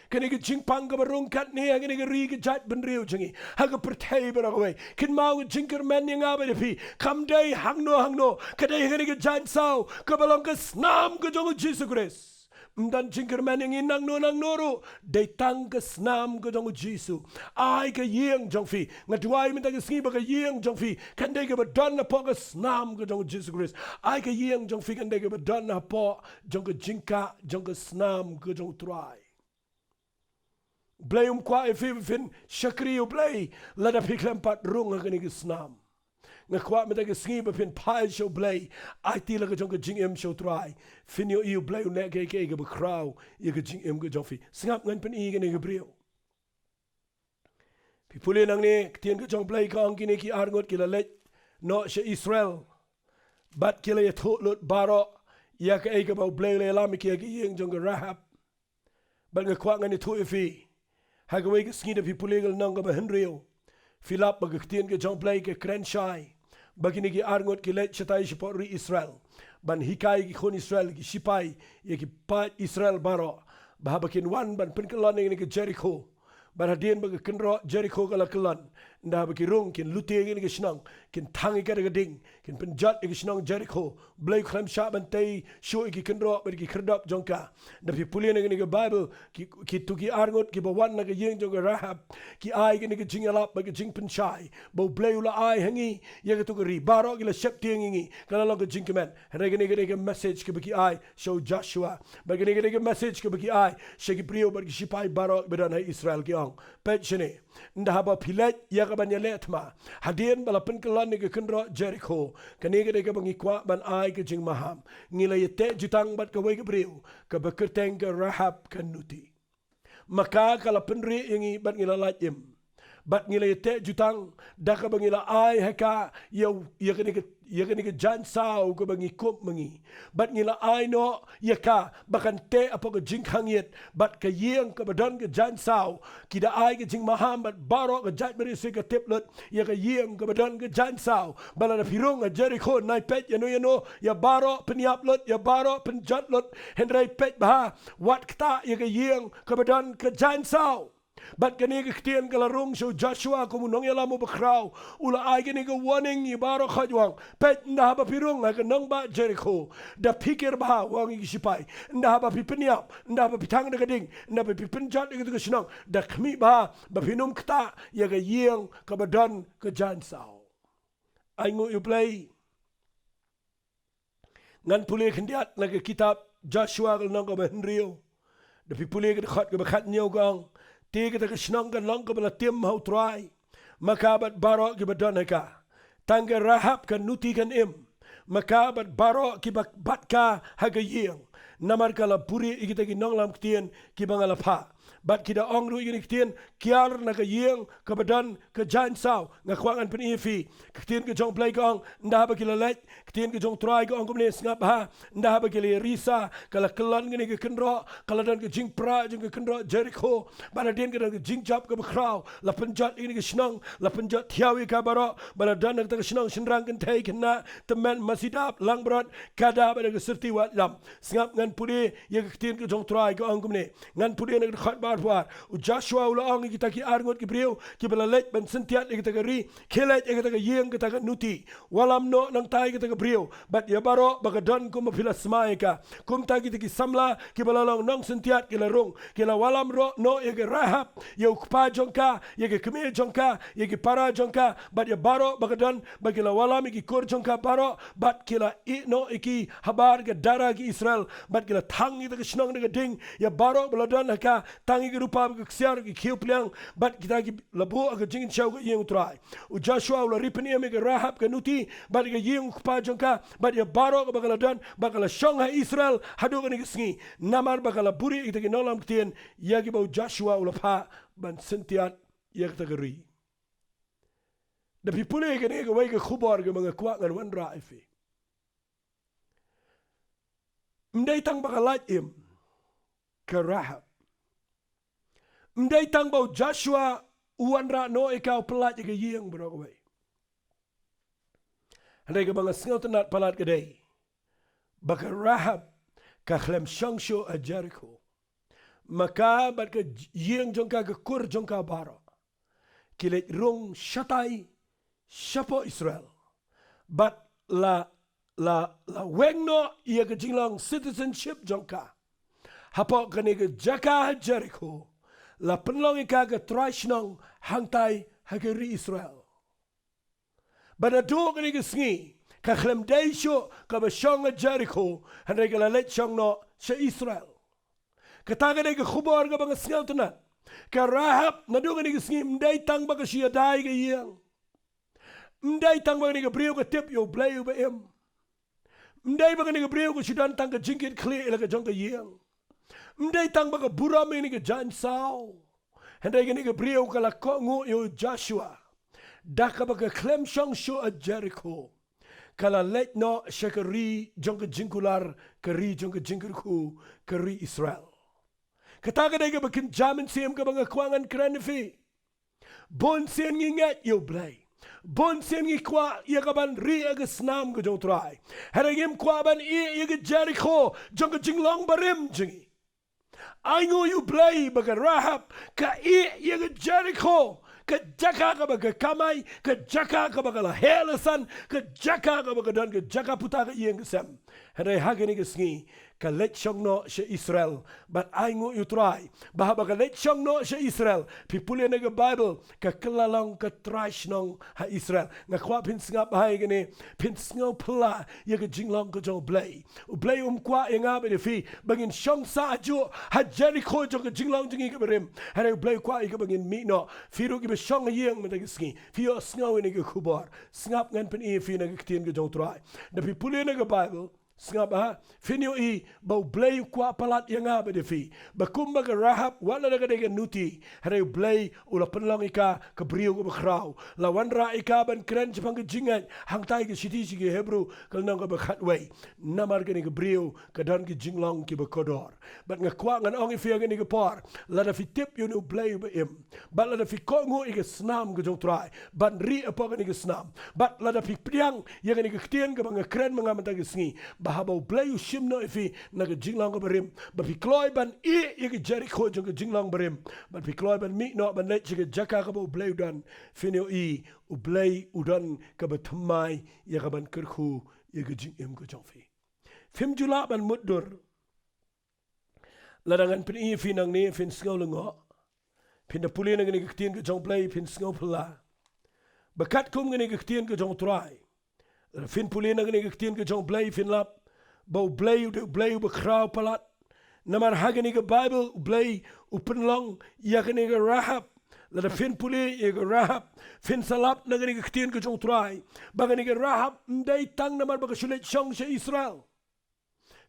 Kane ka jingpang kaba rung katne ha kane ka ri ka jaitbynriew jong ngi, ha ka pyrthei baroh kawei, kynmaw ka jingkyrmen ïa nga bad ïa phi kam dei hangno hangno, ka dei ha kane ka jaiñ saw kaba long ka snam ka jong U Jisu Khrist. Ym don jingkyrmen ïa ngi nangno nangno ruh, dei tang ka snam ka jong U Jisu. Ai ka ïing jong phi, nga duwai mynta ka sngi ba ka ïing jong phi kan dei kaba don hapoh ka snam ka jong U Jisu Khrist. Ai ka ïing jong phi kan dei kaba don hapoh jong ka jingkah jong ka snam ka jong U Trai. U Blei um kwah ïa phi ba phin shakri U Blei lada phi khlem pat rung ha kane ka snam. Nga kwah mynta ka sngi ba phin phai sha U Blei, aiti la ka jong ka jingim sha U Trai. Phin ïohi U Blei un leh kaei kaei kaba khraw ïa ka jingim ka jong phi. Sngap, ngan pyni ïa kane ka briew. Phi pule nangne, ka ktien ka jong U Blei ka ong kine ki arngut ki la leit noh sha Israel bad ki la ïathuh lut baroh ïa kaei kaba U Blei u la ïalam ïa ki ha ka ïing jong ka Rahab. Bad nga kwah ngan ïathuh ïa phi, ha kawei ka sngi da phi pule ka lynnong kaba hynriew, phi lap ba ka ktien ka jong U Blei ka kren shai ba kine ki arngut ki leit shatai shapoh ri Israel ban hikai ïa ki khun Israel, ïa ki shipai, ïa ki paid Israel baroh, ba haba kin wan ban pynkyllon ïa kane ka Jerikho, bad hadien ba ka kynroh Jerikho ka la kyllon, Ynda ba ki rung, kin lute ïa kane ka shnong, kin thang ïa ka da ka ding, kin pynjot ïa ka shnong Jerikho. Blei u khlem shah ban tei shuh ïa ki kynroh bad ki khyrdop jong ka. Ynda phi pule na kane ka Baibl, ki, kito ki arngut kiba wan na ka ïing jong ka Rahab, ki ai kane ka jingïalap bad ka jingpynshai ba U Blei u la ai ha ngi ïa kato ka ri. Baroh ki la sheptieng ïa ngi, ka la long ka jingkmen. Hynrei kane ka dei ka message kaba ki ai sha u Joshua, bad kane ka dei ka message kaba ki ai sha ki briew bad ki shipai baroh ba don ha Israel, ki ong: Peit shane, ynda haba phi leit ïa kaban ïaleh thma, hadien ba la pynkyllon ïa ka kynroh Jerikho, kane ka dei kaba ngi kwah ban ai ka jingmaham: ngi la ïateh jutang bad kawei ka briew kaba kyrteng ka Rahab ka Nuti. Ma ka ka la pynrieh ïa ngi bad ngi la lait im, bad ngi la ïateh jutang da kaba ngi la ai ha ka ïa, ïa kane ka, ïa kane ka jaiñsaw kaba ngi kup ma ngi, bad ngi la ai noh ïa ka ba kan teh hapoh ka jingkhang ïit, bad ka ïing kaba don ka jaiñsaw. Ki da ai ka jingmaham bad baroh ka jaitbynriew ka tip lut ïa ka ïing kaba don ka jaiñsaw. Ba lada phi rung ha Jerikho, nai peit ïano ïano, ïa baroh pynïap lut, ïa baroh pynjot lut. Hynrei peit bha, wat ktah ïa ka ïing kaba don ka jaiñsaw. Bad kane ka ktien ka la rung sha u Joshua kum u nongïalam uba khraw. U la ai kane ka warning ïa baroh khoit, u ong: Peit, ynda haba phi rung ha ka nongbah Jerikho, da phikir bha, u ong ïa ki shipai, ynda haba phi pynïap, ynda haba phi thang da ka ding, ynda haba phi pynjot ïa kato ka shnong, da khmih bha ba phin ym ktah ïa ka ïing kaba don ka jaiñsaw. Ai nguh ïa U Blei. Ngan pule khyndiat na ka kitab Joshua ka lynnong kaba hynriew. Da phi pule ka dkhot kaba khathynñiew, ka ong: Te kata ka shnong kan long kaba la tim ha U Trai, ma ka bad baroh kiba don ha ka. Tang ka Rahab ka Nuti kan im, ma ka bad baroh kiba bad ka ha ka ïing. Namar ka la buhrieh ïa kita ki nonglam ktien kiba nga la phah. Bad ki da ong ruh ïa kine ki ktien kiar na ka ïing kaba don ka jaiñsaw. Nga kwah ngan pyni ïa phi. Ka ktien ka jong U Blei ka ong, ynda haba ki la leit, ka ktien ka jong U Trai ka ong kumne, sngap bha. Ynda haba ki la ïarisa, ka la kyllon kane ka kynroh, ka la don ka jingpra jong ka kynroh Jerikho. Bad hadien ka don ka jingjop kaba khraw, la pynjot ïa kane ka shnong, la pynjot thiaw ïa ka baroh. Bad la don ha kata ka shnong shynrang, kynthei, khynnah, tymmen, masi dap, langbrot, kada bad ka syrti watlam. Sngap, ngan pule ïa ka ktien ka jong U Trai ka ong kumne. Ngan pule na ka dkhot ba arphew ar. U Joshua u la ong ïa kita ki arngut ki briew kiba la leit ban syntiat ïa kata ka ri: Khie leit ïa kata ka ïing kata ka Nuti, wallam noh nangta ïa kata ka briew bad ïa baroh ba ka don kumba phi la smai ïa ka. Kumta kita ki samla kiba la long nongsyntiat ki la rung, ki la wallam noh ïa ka Rahab, ïa u kpa jong ka, ïa ka kmie jong ka, ïa ki para jong ka, bad ïa baroh ba ka don, bad ki la wallam ïa ki kur jong ka baroh, bad ki la ïeh noh ïa ki habar ka dara ki Israel, bad ki la thang ïa kata ka shnong da ka ding, ïa baroh ba la don ha ka, tang ïa ka rupa bad ka ksiar, ki khiew pliang, bad kita ki la buh ha ka jingkynshew ka ïing U Trai. U Joshua u la ri pynim ïa ka Rahab ka Nuti, bad ïa ka ïing u kpa jong ka, bad ïa baroh kaba ka la don, bad ka la shong ha Israel haduh kane ka sngi, namar ba ka la buhrieh ïa kita ki nonglam ktien ïa kiba u Joshua u la phah ban syntiat ïa kata ka ri. Da phi pule, kane kawei ka khubor kaba nga kwah ngan wanrah ïa phi. Ym dei tang ba ka lait im ka Rahab. Ym dei tang ba u Joshua u wanrah noh ïa ka, u pynlait ïa ka ïing baroh kawei. Hynrei kaba nga sngewtynnat palat ka dei ba ka Rahab ka khlem shong shuh ha Jerikho. Ma ka bad ka ïing jong ka, ka kur jong ka baroh, ki leit rung shatai shapoh Israel. Bad la, la, la weng noh ïa ka jinglong citizenship jong ka hapoh kane ka jaka ha Jerikho. La pynlong ïa ka ka trai shnong hangtai ha ka ri Israel. Bad naduh kane ka sngi ka khlem dei shuh kaba shong ha Jerikho, hynrei ka la leit shong noh sha Israel. Kata ka dei ka khubor kaba nga sngewtynnat. Ka Rahab naduh kane ka sngi ym dei tang ba ka shu ïada ïa ka ïing. Ym dei tang ba kane ka briew ka tip ïa U Blei uba im. Ym dei ba kane ka briew ka shu don tang ka jingkitkhlieh ïa la ka jong ka ïing. Ym dei tang ba ka burom ïa kane ka jaiñsaw. Hynrei kane ka briew ka la kohnguh ïa u Joshua da kaba ka khlem shong shuh ha Jerikho. Ka la leit noh sha ka ri jong ka jingkular, ka ri jong ka jingkyrkhu, ka ri Israel. Kata ka dei kaba kynja mynsiem kaba nga kwah ngan kren ïa phi. Bun sien ngi ngeit ïa U Blei. Bun sien ngi kwah ïa kaban rieh ha ka snam ka jong U Trai. Hynrei ngim kwah ban ïeh ïa ka Jerikho jong ka jinglong barim jong ngi. Ai nguh ïa U Blei ba ka Rahab ka ïeh ïa ka Jerikho, ka jaka kaba ka kamai, ka jaka kaba ka la heh la san, ka jaka kaba ka don ka jaka puta ka ïing ka sem. Hynrei ha kane ka sngi ka leit shong noh sha Israel. Bad ai nguh ïa u Trai ba haba ka leit shong noh sha Israel, phi pule na ka Baibl, ka kylla long ka trai shnong ha Israel. Nga kwah phin sngap bha ïa kane, phin sngewphylla ïa ka jinglong ka jong U Blei. U Blei um kwah ïa nga bad ïa phi ba ngin shong sah juh ha Jerikho jong ka jinglong jong ngi kaba rim. Hynrei U Blei u kwah ïa kaba ngin mih noh. Phi ruh kiba shong ha ïing mynta ka sngi, phi ïohsngew ïa kane ka khubor. Sngap, ngan pyni ïa phi na ka ktien ka jong U Trai. Da phi pule na ka Baibl, sngap ha, phin ïohi ba U Blei u kwah palat ïa nga bad ïa phi. Ba kumba ka Rahab, wat lada ka dei ka nuti, hynrei U Blei u la pynlong ïa ka ka briew kaba khraw. La wanrah ïa ka ban kren shaphang ka jingngeit, hangtai ka shithi sha ki Hebru, ka lynnong kaba khatwei. Namar kane ka briew ka don ki jinglong kiba kordor. Bad nga kwah ngan ong ïa phi ha kane ka por, lada phi tip ïa une U Blei uba im, bad lada phi kohnguh ïa ka snam ka jong U Trai ban rieh hapoh kane ka snam, bad lada phi pdiang ïa kane ka ktien kaba nga kren ma nga mynta ka sngi, ba haba U Blei u shim noh ïa phi na ka jinglong kaba rim, ba phi kloi ban ïeh ïa ka Jerikho jong ka jinglong barim, bad phi kloi ban mih noh ban leit sha ka jaka kaba U Blei u don, phin ïohi U Blei u don kaba thymmai ïa ka ban kyrkhu ïa ka jingim ka jong phi. Phim ju lah ban mutdur. Lada ngan pyni ïa phi nangne, phin sngew lyngngoh. Phin da pule na kane ka ktien ka jong U Blei, phin sngewphylla. Ba katkum kane ka ktien ka jong U Trai, lada phin pule na kane ka ktien ka jong U Blei, phin lap ba U Blei u dei U Blei uba khraw palat. Namar ha kane ka Baibl U Blei u pynlong ïa kane ka Rahab. Lada phin pule ïa ka Rahab, phin sa lap na kane ka ktien ka jong U Trai ba kane ka Rahab ym dei tang namar ba ka shu leit shong sha Israel.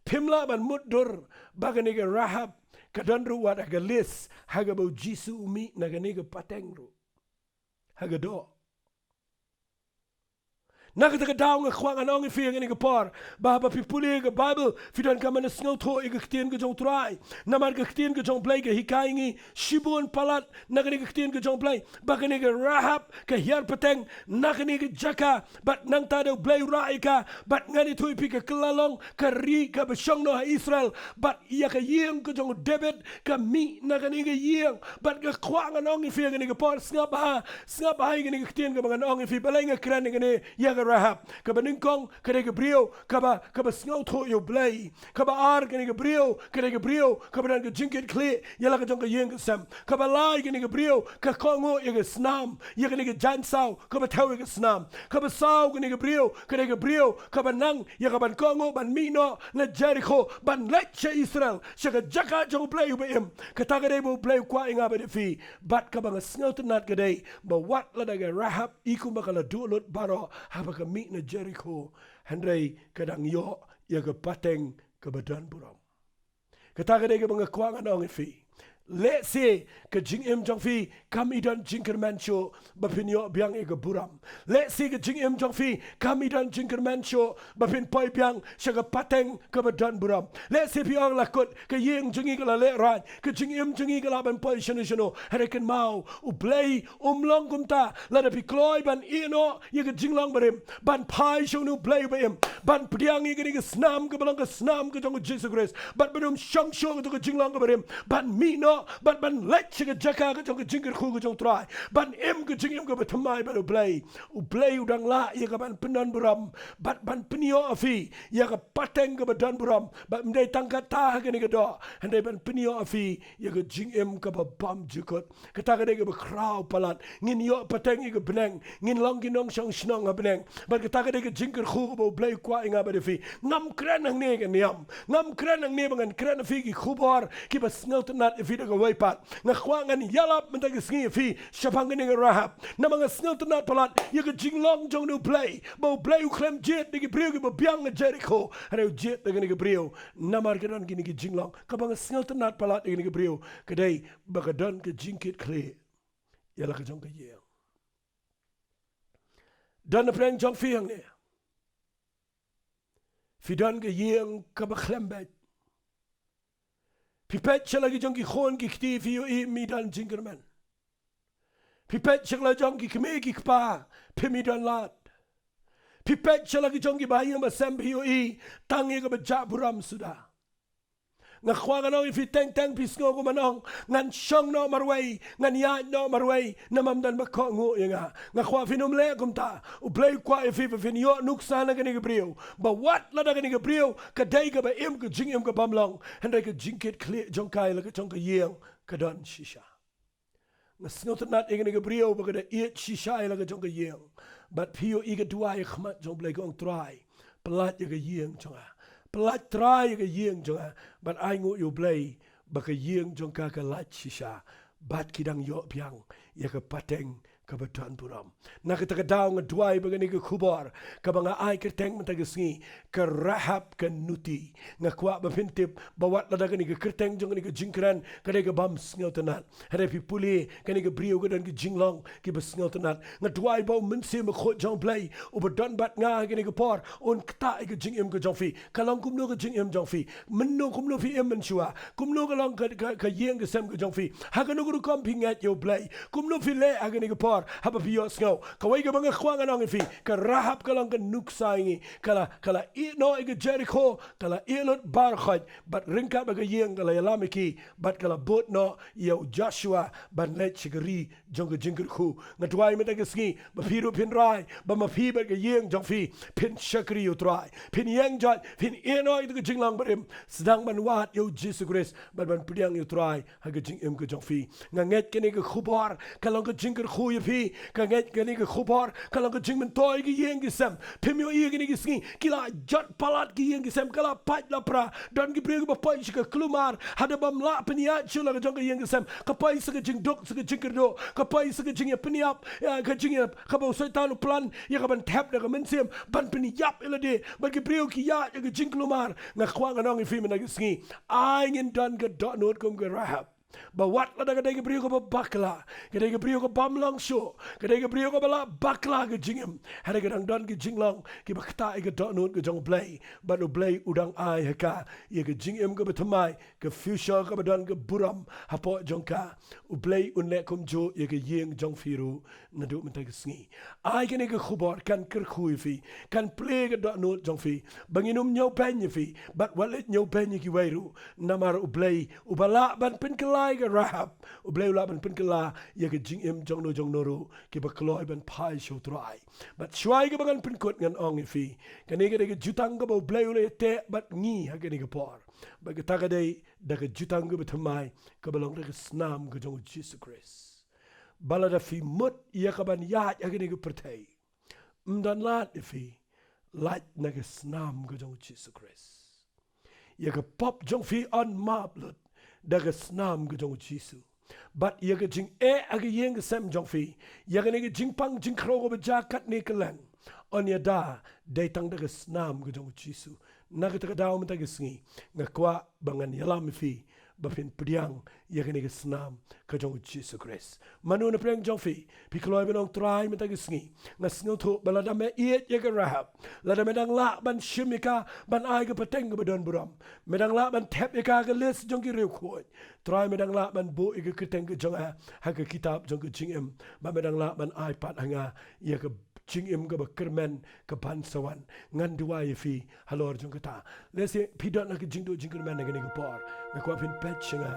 Phim lah ban mutdur ba kane ka Rahab ka don ruh wat ha ka list ha kaba U Jisu u mih na kane ka pateng ruh, ha ka doh. Na kata ka daw nga kwah ngan ong ïa phi ha kane ka por ba haba phi pule ïa ka Baibl, phi donkam ban sngewthuh ïa ka ktien ka jong U Trai. Namar ka ktien ka jong U Blei ka hikai ngi shibun palat na kane ka ktien ka jong U Blei ba kane ka Rahab ka hiar pateng na kane ka jaka, bad nangta da U Blei u rah ïa ka, bad ngan ïathuh ïa phi, ka kylla long ka ri kaba shong noh ha Israel, bad ïa ka ïing ka jong u David ka mih na kane ka ïing. Bad nga kwah ngan ong ïa phi ha kane ka por, sngap bha, sngap bha ïa kane ka ktien kaba ngan ong ïa phi. Balei nga kren ïa kane, ïa ka Rahab? Kaba nyngkong, ka dei ka briew kaba, kaba sngewthuh ïa U Blei. Kaba ar, kane ka briew ka dei ka briew kaba don ka jingkitkhlieh ïa la ka jong ka ïing ka sem. Kaba lai, kane ka briew ka kohnguh ïa ka snam, ïa kane ka jaiñsaw kaba thew ïa ka snam. Kaba saw, kane ka briew ka dei ka briew kaba nang ïa ka ban kohnguh ban mih noh na Jerikho ban leit sha Israel, sha ka jaka jong U Blei uba im. Kata ka dei ba U Blei u kwah ïa nga bad ïa phi. Bad kaba nga sngewtynnat ka dei ba wat lada ka Rahab i kumba ka la duh lut baroh haba ka mih na Jerikho, hynrei ka dang ïoh ïa ka pateng kaba don burom. Kata ka dei kaba nga kwah ngan ong ïa phi. Lehse ka jingim jong phi kam i don jingkyrmen shuh ba phin ïoh biang ïa ka burom. Lehse ka jingim jong phi kam i don jingkyrmen shuh ba phin poi biang sha ka pateng kaba don burom. Lehse phi ong, la kut, ka ïing jong ngi ka la lehraiñ, ka jingim jong ngi ka lah ban poi shano shano. Hynrei kynmaw, U Blei um long kumta. Lada phi kloi ban ïeh noh ïa ka jinglong barim, ban phai sha une U Blei uba im, ban pdiang ïa kane ka snam kaba long ka snam ka jong U Jisu Khrist, bad ban ym shong shuh ïa kato ka jinglong kaba rim, ban mih noh, bad ban leit sha ka jaka ka jong ka jingkyrkhu ka jong U Trai, ban im ka jingim kaba thymmai bad U Blei, U Blei u dang lah ïa ka ban pyndonburom bad ban pynïoh ïa phi ïa ka pateng kaba don burom. Bad ym dei tang kata ha kane ka doh, hynrei ban pynïoh ïa phi ïa ka jingim kaba bymjukut. Kata ka dei kaba khraw palat. Ngin ïoh pateng ïa ka bneng, ngin long ki nongshong shnong ha bneng. Bad kata ka dei ka jingkyrkhu kaba U Blei u kwah ïa nga bad ïa phi. Ngam kren hangne ka niam, ngam kren hangne ba ngan kren ïa phi ki khubor kiba sngewtynnat ïa phi da kawei pat. Nga kwah ngan ïalap mynta ka sngi ïa phi shaphang kane ka Rahab. Namar nga sngewtynnat palat ïa ka jinglong jong une U Blei, ba U Blei u khlem jied da ki briew kiba biang na Jerikho, hynrei u jied da kane ka briew. Namar ka don kine ki jinglong. Kaba nga sngewtynnat palat ïa kane ka briew ka dei ba ka don ka jingkitkhlieh ïa la ka jong ka ïing. Don na pdeng jong phi hangne, phi don ka ïing kaba khlem beit. Phi peit sha la ki jong ki khun ki kti, phi ïohi ym i don jingkyrmen. Phi peit sha la jong ki kmie ki kpa, phim i don lad. Phi peit sha la ki jong ki bahaïing basem, phi ïohi tang ïa kaba jah burom suda. Nga kwah ngan ong ïa phi teng teng phi sngew kumno ngan shong noh marwei, ngan ïaid noh marwei, namar ym don ba kohnguh ïa nga. Nga kwah phin ym leh kumta. U Blei u kwah ïa phi ba phin ïoh nuksa na kane ka briew, ba wat lada kane ka briew ka dei kaba im ka jingim ka bym long, hynrei ka jingkitkhlieh jong ka ïa la ka jong ka ïing ka don shisha. Nga sngewtynnat ïa kane ka briew ba ka da ïeit shisha ïa la ka jong ka ïing. Bad phi ïohi ka duwai ha khmat jong U Blei, ka ong, Trai, pyllait ïa ka ïing jong nga. Pyllait, Trai, ïa ka ïing jong nga. Bad ai nguh ïa U Blei ba ka ïing jong ka ka lait shisha. Bad ki dang ïoh biang ïa ka pateng kaba don burom. Na kata ka daw nga duwai ba kane ka khubor kaba nga ai kyrteng mynta ka sngi, ka Rahab ka Nuti, nga kwah ba phin tip ba wat lada kane ka kyrteng jong kane ka jingkren ka dei ka bym sngewtynnat, hynrei phi pule, kane ka briew ka don ka jinglong kaba sngewtynnat. Nga duwai ba U Mynsiem Bakhuid jong U Blei uba don bad nga ha kane ka por un ktah ïa ka jingim ka jong phi. Ka long kumno ka jingim jong phi? Mynno, kumno phi im mynshuwa? Kumno ka long ka, ka, ka ïing ka sem ka jong phi? Ha kano ka rukom phi ngeit ïa U Blei? Kumno phi leh ha kane ka por haba phi ïohsngew? Kawei kaba nga kwah ngan ong ïa phi, ka Rahab ka long ka nuksa ïa ngi. Ka la, ka la ïeh noh ïa ka Jerikho, ka la ïeh lut baroh khoit, bad ryngkat bad ka ïing ka la ïalam ïa ki, bad ka la bud noh ïa u Joshua ban leit sha ka ri jong ka jingkyrkhu. Nga duwai mynta ka sngi ba phi ruh phin rai ba ma phi bad ka ïing jong phi phin shakri ïa U Trai, phin ïeng joit, phin ïeh noh ïa ka jinglong barim, sdang ban wad ïa U Jisu Khrist bad ban pdiang ïa U Trai ha ka jingim ka jong phi. Nga ngeit kane ka khubor ka long ka jingkyrkhu ïa phi. Nga ngeit kane ka khubor ka long ka jingmyntoi ïa ka ïing ka sem. Phim ïohi kane ka sngi, ki la jot palat ka ïing ka sem, ka la pait la pra. Don ki briew kiba poi sha ka kulmar, haduh bym lah pynïaid shuh la ka jong ka ïing ka sem. Ka poi sha ka jingduk, sha ka jingkyrduh, ka poi sha ka jingïapynïap, ïa, ka jingïa, kaba u Soitan u plan ïa ka ban thep da ka mynsiem ban pynïap ïa lade. Bad ki briew ki ïaid ïa ka jingkulmar. Nga kwah ngan ong ïa phi mynta ka sngi, ai ngin don ka dohnud kum ka Rahab, ba wat lada ka dei ka briew kaba bakla, ka dei ka briew ka bym long shuh, ka dei ka briew kaba la bakla ka jingim, hynrei ka dang don ka jinglong kiba ktah ïa ka dohnud ka jong U Blei. Bad U Blei u dang ai ha ka ïa ka jingim kaba thymmai, ka future kaba don ka burom hapoh jong ka. U Blei un leh kumjuh ïa ka ïing jong phi ruh naduh mynta ka sngi. Ai kane ka khubor kan kyrkhu ïa phi, kan plie ka dohnud jong phi, ba ngin ym ñiewbeiñ ïa phi, bad wat leit ñiewbeiñ ïa kiwei ruh. Namar U Blei uba lah ban pynkylla ïa ka Rahab, U Blei u lah ban pynkylla ïa ka jingim jong no jong no ruh kiba kloi ban phai sha U Trai. Bad shuwa ïa kaba ngan pynkut, ngan ong ïa phi, kane ka dei ka jutang kaba U Blei u la ïateh bad ngi ha kane ka por. Bad kata ka dei da ka jutang kaba thymmai, kaba long da ka snam ka jong U Jisu Khrist. Ba lada phi mut ïa ka ban ïaid ha kane ka pyrthei, ym don lad ïa phi, lait na ka snam ka jong U Jisu Khrist. Ïa ka pop jong phi yn map lut da ka snam ka jong U Jisu. Bad ïa ka jingeh ha ka ïing ka sem jong phi, ïa kane ka jingpang jingkhrew kaba jia katne kylleng, yn ïada dei tang da ka snam ka jong U Jisu. Na kata ka daw mynta ka sngi, nga kwah ba ngan ïalam ïa phi ba phin pdiang ïa kane ka snam ka jong U Jisu Khrist. Mano na pdeng jong phi, phi kloi ban ong, Trai, mynta ka sngi nga sngewthuh ba lada me ïeit ïa ka Rahab, lada me dang lah ban shim ïa ka ban ai ka pateng kaba don burom, me dang lah ban thep ïa ka ha ka list jong ki riewkhuid. Trai, me dang lah ban buh ïa ka kyrteng ka jong nga ha ka kitab jong ka jingim, bad me dang lah ban ai pat ha nga ïa ka jingim kaba kyrmen ka ban sa wan. Ngan duwai ïa phi halor jong kata. Lehse phi don ha ka jingduh jingkyrmen ha kane ka por. Nga kwah phin peit sha nga.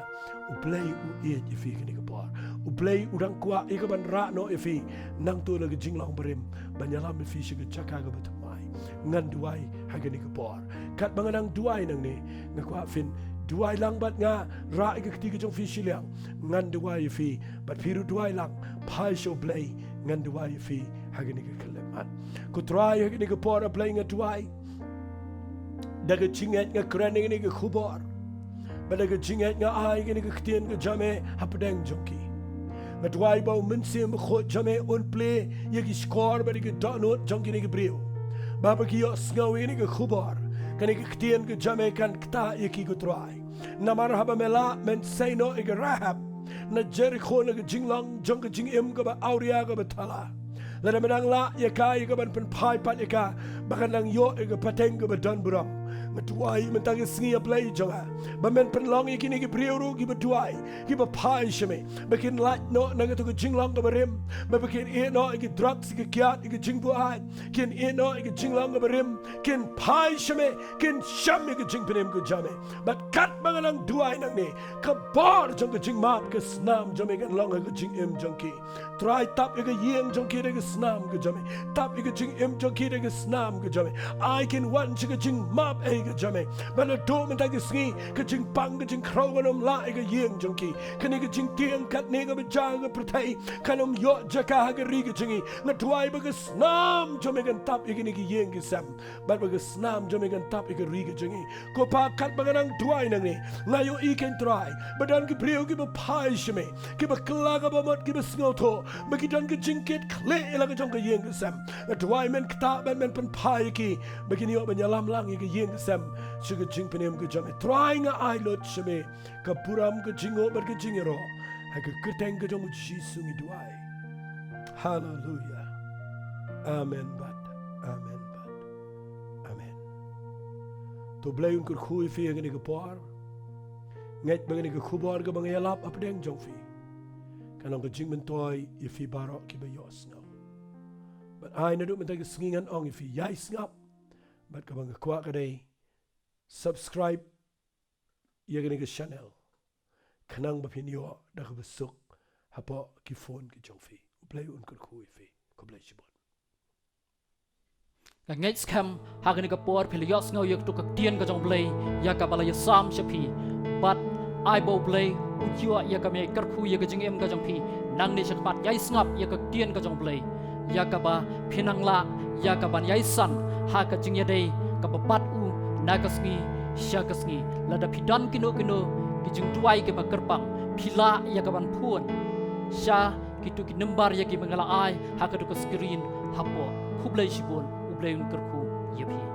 U Blei u ïeit ïa phi ha kane ka por. U Blei u dang kwah ïa ka ban rah noh ïa phi nangta na ka jinglong barim, ban ïalam ïa phi sha ka jaka kaba thymmai. Ngan duwai ha kane ka por. Katba nga dang duwai nangne, nga kwah phin duwai lang bad nga, rah ïa ka kti ka jong phi shiliang. Ngan duwai ïa phi, bad phi ruh duwai lang, phai sha U Blei. Ngan duwai ïa phi ha kane ka khyllipmat. Ko Trai, ha kane ka por, A Blei, nga duwai, da ka jingngeit nga kren ïa kane ka khubor, bad da ka jingngeit nga ai ïa kane ka ktien ka jong me hapdeng jong ki. Nga duwai ba U Mynsiem Bakhuid jong me un plie ïa ki shkor bad ïa ki dohnud jong kine ki briew, ba haba ki ïohsngew ïa kane ka khubor, kane ka ktien ka jong me kan ktah ïa ki, ko Trai. Namar haba me lah, men sei noh ïa ka Rahab na Jerikho na ka jinglong jong ka jingim kaba awria kaba thala. Lada me dang lah ïa ka, ïa ka ban pynphai pat ïa ka ba kan nang ïoh ïa ka pateng kaba don burom. Nga duwai mynta ka sngi, A Blei jong nga, ba men pynlong ïa kine ki briew ruh kiba duwai, kiba phai sha me, ba kin lait noh na kato ka jinglong kaba rim, ba, ba kin ïeh noh ïa ki drugs, ïa ki kiad, ïa ki jingbuaid, kin ïeh noh ïa ki jinglong kaba rim, kin phai sha me, kin shem ïa ka jingpynim ka jong me. Bad katba nga nang duwai nangne, ka bor jong ka jingmap, ka snam jong me kan long ha ka jingim jong ki. Trai, tap ïa ka ïing jong ki da ka snam ka jong me. Tap ïa ka jingim jong ki da ka snam ka jong me. Ai kin wan sha ka jingmap ei ka jong me. Bad naduh mynta ka sngi, ka jingpang ka jingkhraw kan ym lah ïa ka ïing jong ki. Kane ka jingtieng katne kaba jia ha ka pyrthei kan ym ïoh jaka ha ka ri ka jong ngi. Nga duwai ba ka snam jong me kan tap ïa kine ki ïing ki sem, bad ba ka snam jong me kan tap ïa ka ri ka jong ngi. Ko Pa, katba nga nang duwai nangne, nga ïohi, ko Trai, ba don ki briew kiba phai sha me, kiba kylla kaba mut, kiba sngewthuh ba ki don ka jingkitkhlieh ïa la ka jong ka ïing ka sem. Nga duwai men ktah bad men pynphai ïa ki, ba kin ïoh ban ïalam lang ïa ka ïing ka sem sha ka jingpynim ka jong me. Trai, nga ai lut sha me ka burom, ka jingnguh bad ka jingïaroh. Ha ka kyrteng ka jong U Jisu ngi duwai. Haleluya. Amen bad amen bad amen. To U Blei un kyrkhu ïa phi ha kane ka por. Ngeit ba kane ka khubor kaba nga ïalap hapdeng jong phi kan long ka jingmyntoi ïa phi baroh kiba ïohsngew. Bad ai naduh mynta ka sngi ngan ong ïa phi, ïai sngap. Bad kaba nga kwah ka dei, subscribe ïa kane ka channel, khnang ba phin ïoh da kaba suk hapoh ki phone ki jong phi. U Blei un kyrkhu ïa phi. Khublei shibun. Nga ngeit skhem ha kane ka por phi la ïohsngew ïa kato ka ktien ka jong U Blei, ïa kaba la ïasam sha phi. Bad ai ba U Blei un ïoh ïa ka mei kyrkhu ïa ka jingim ka jong phi. Nangne shakhmat ïai sngap ïa ka ktien ka jong U Blei, ïa kaba phin nang lah ïa kaban ïai san ha ka jingïadei kaba bad u na ka sngi sha ka sngi. Lada phi don kino kino ki jingduwai kiba kyrpang, phi lah ïa kaban phone sha kito ki number ïa kiba nga la ai ha kato ka screen hapoh. Khublei shibun, U Blei un kyrkhu ïa phi.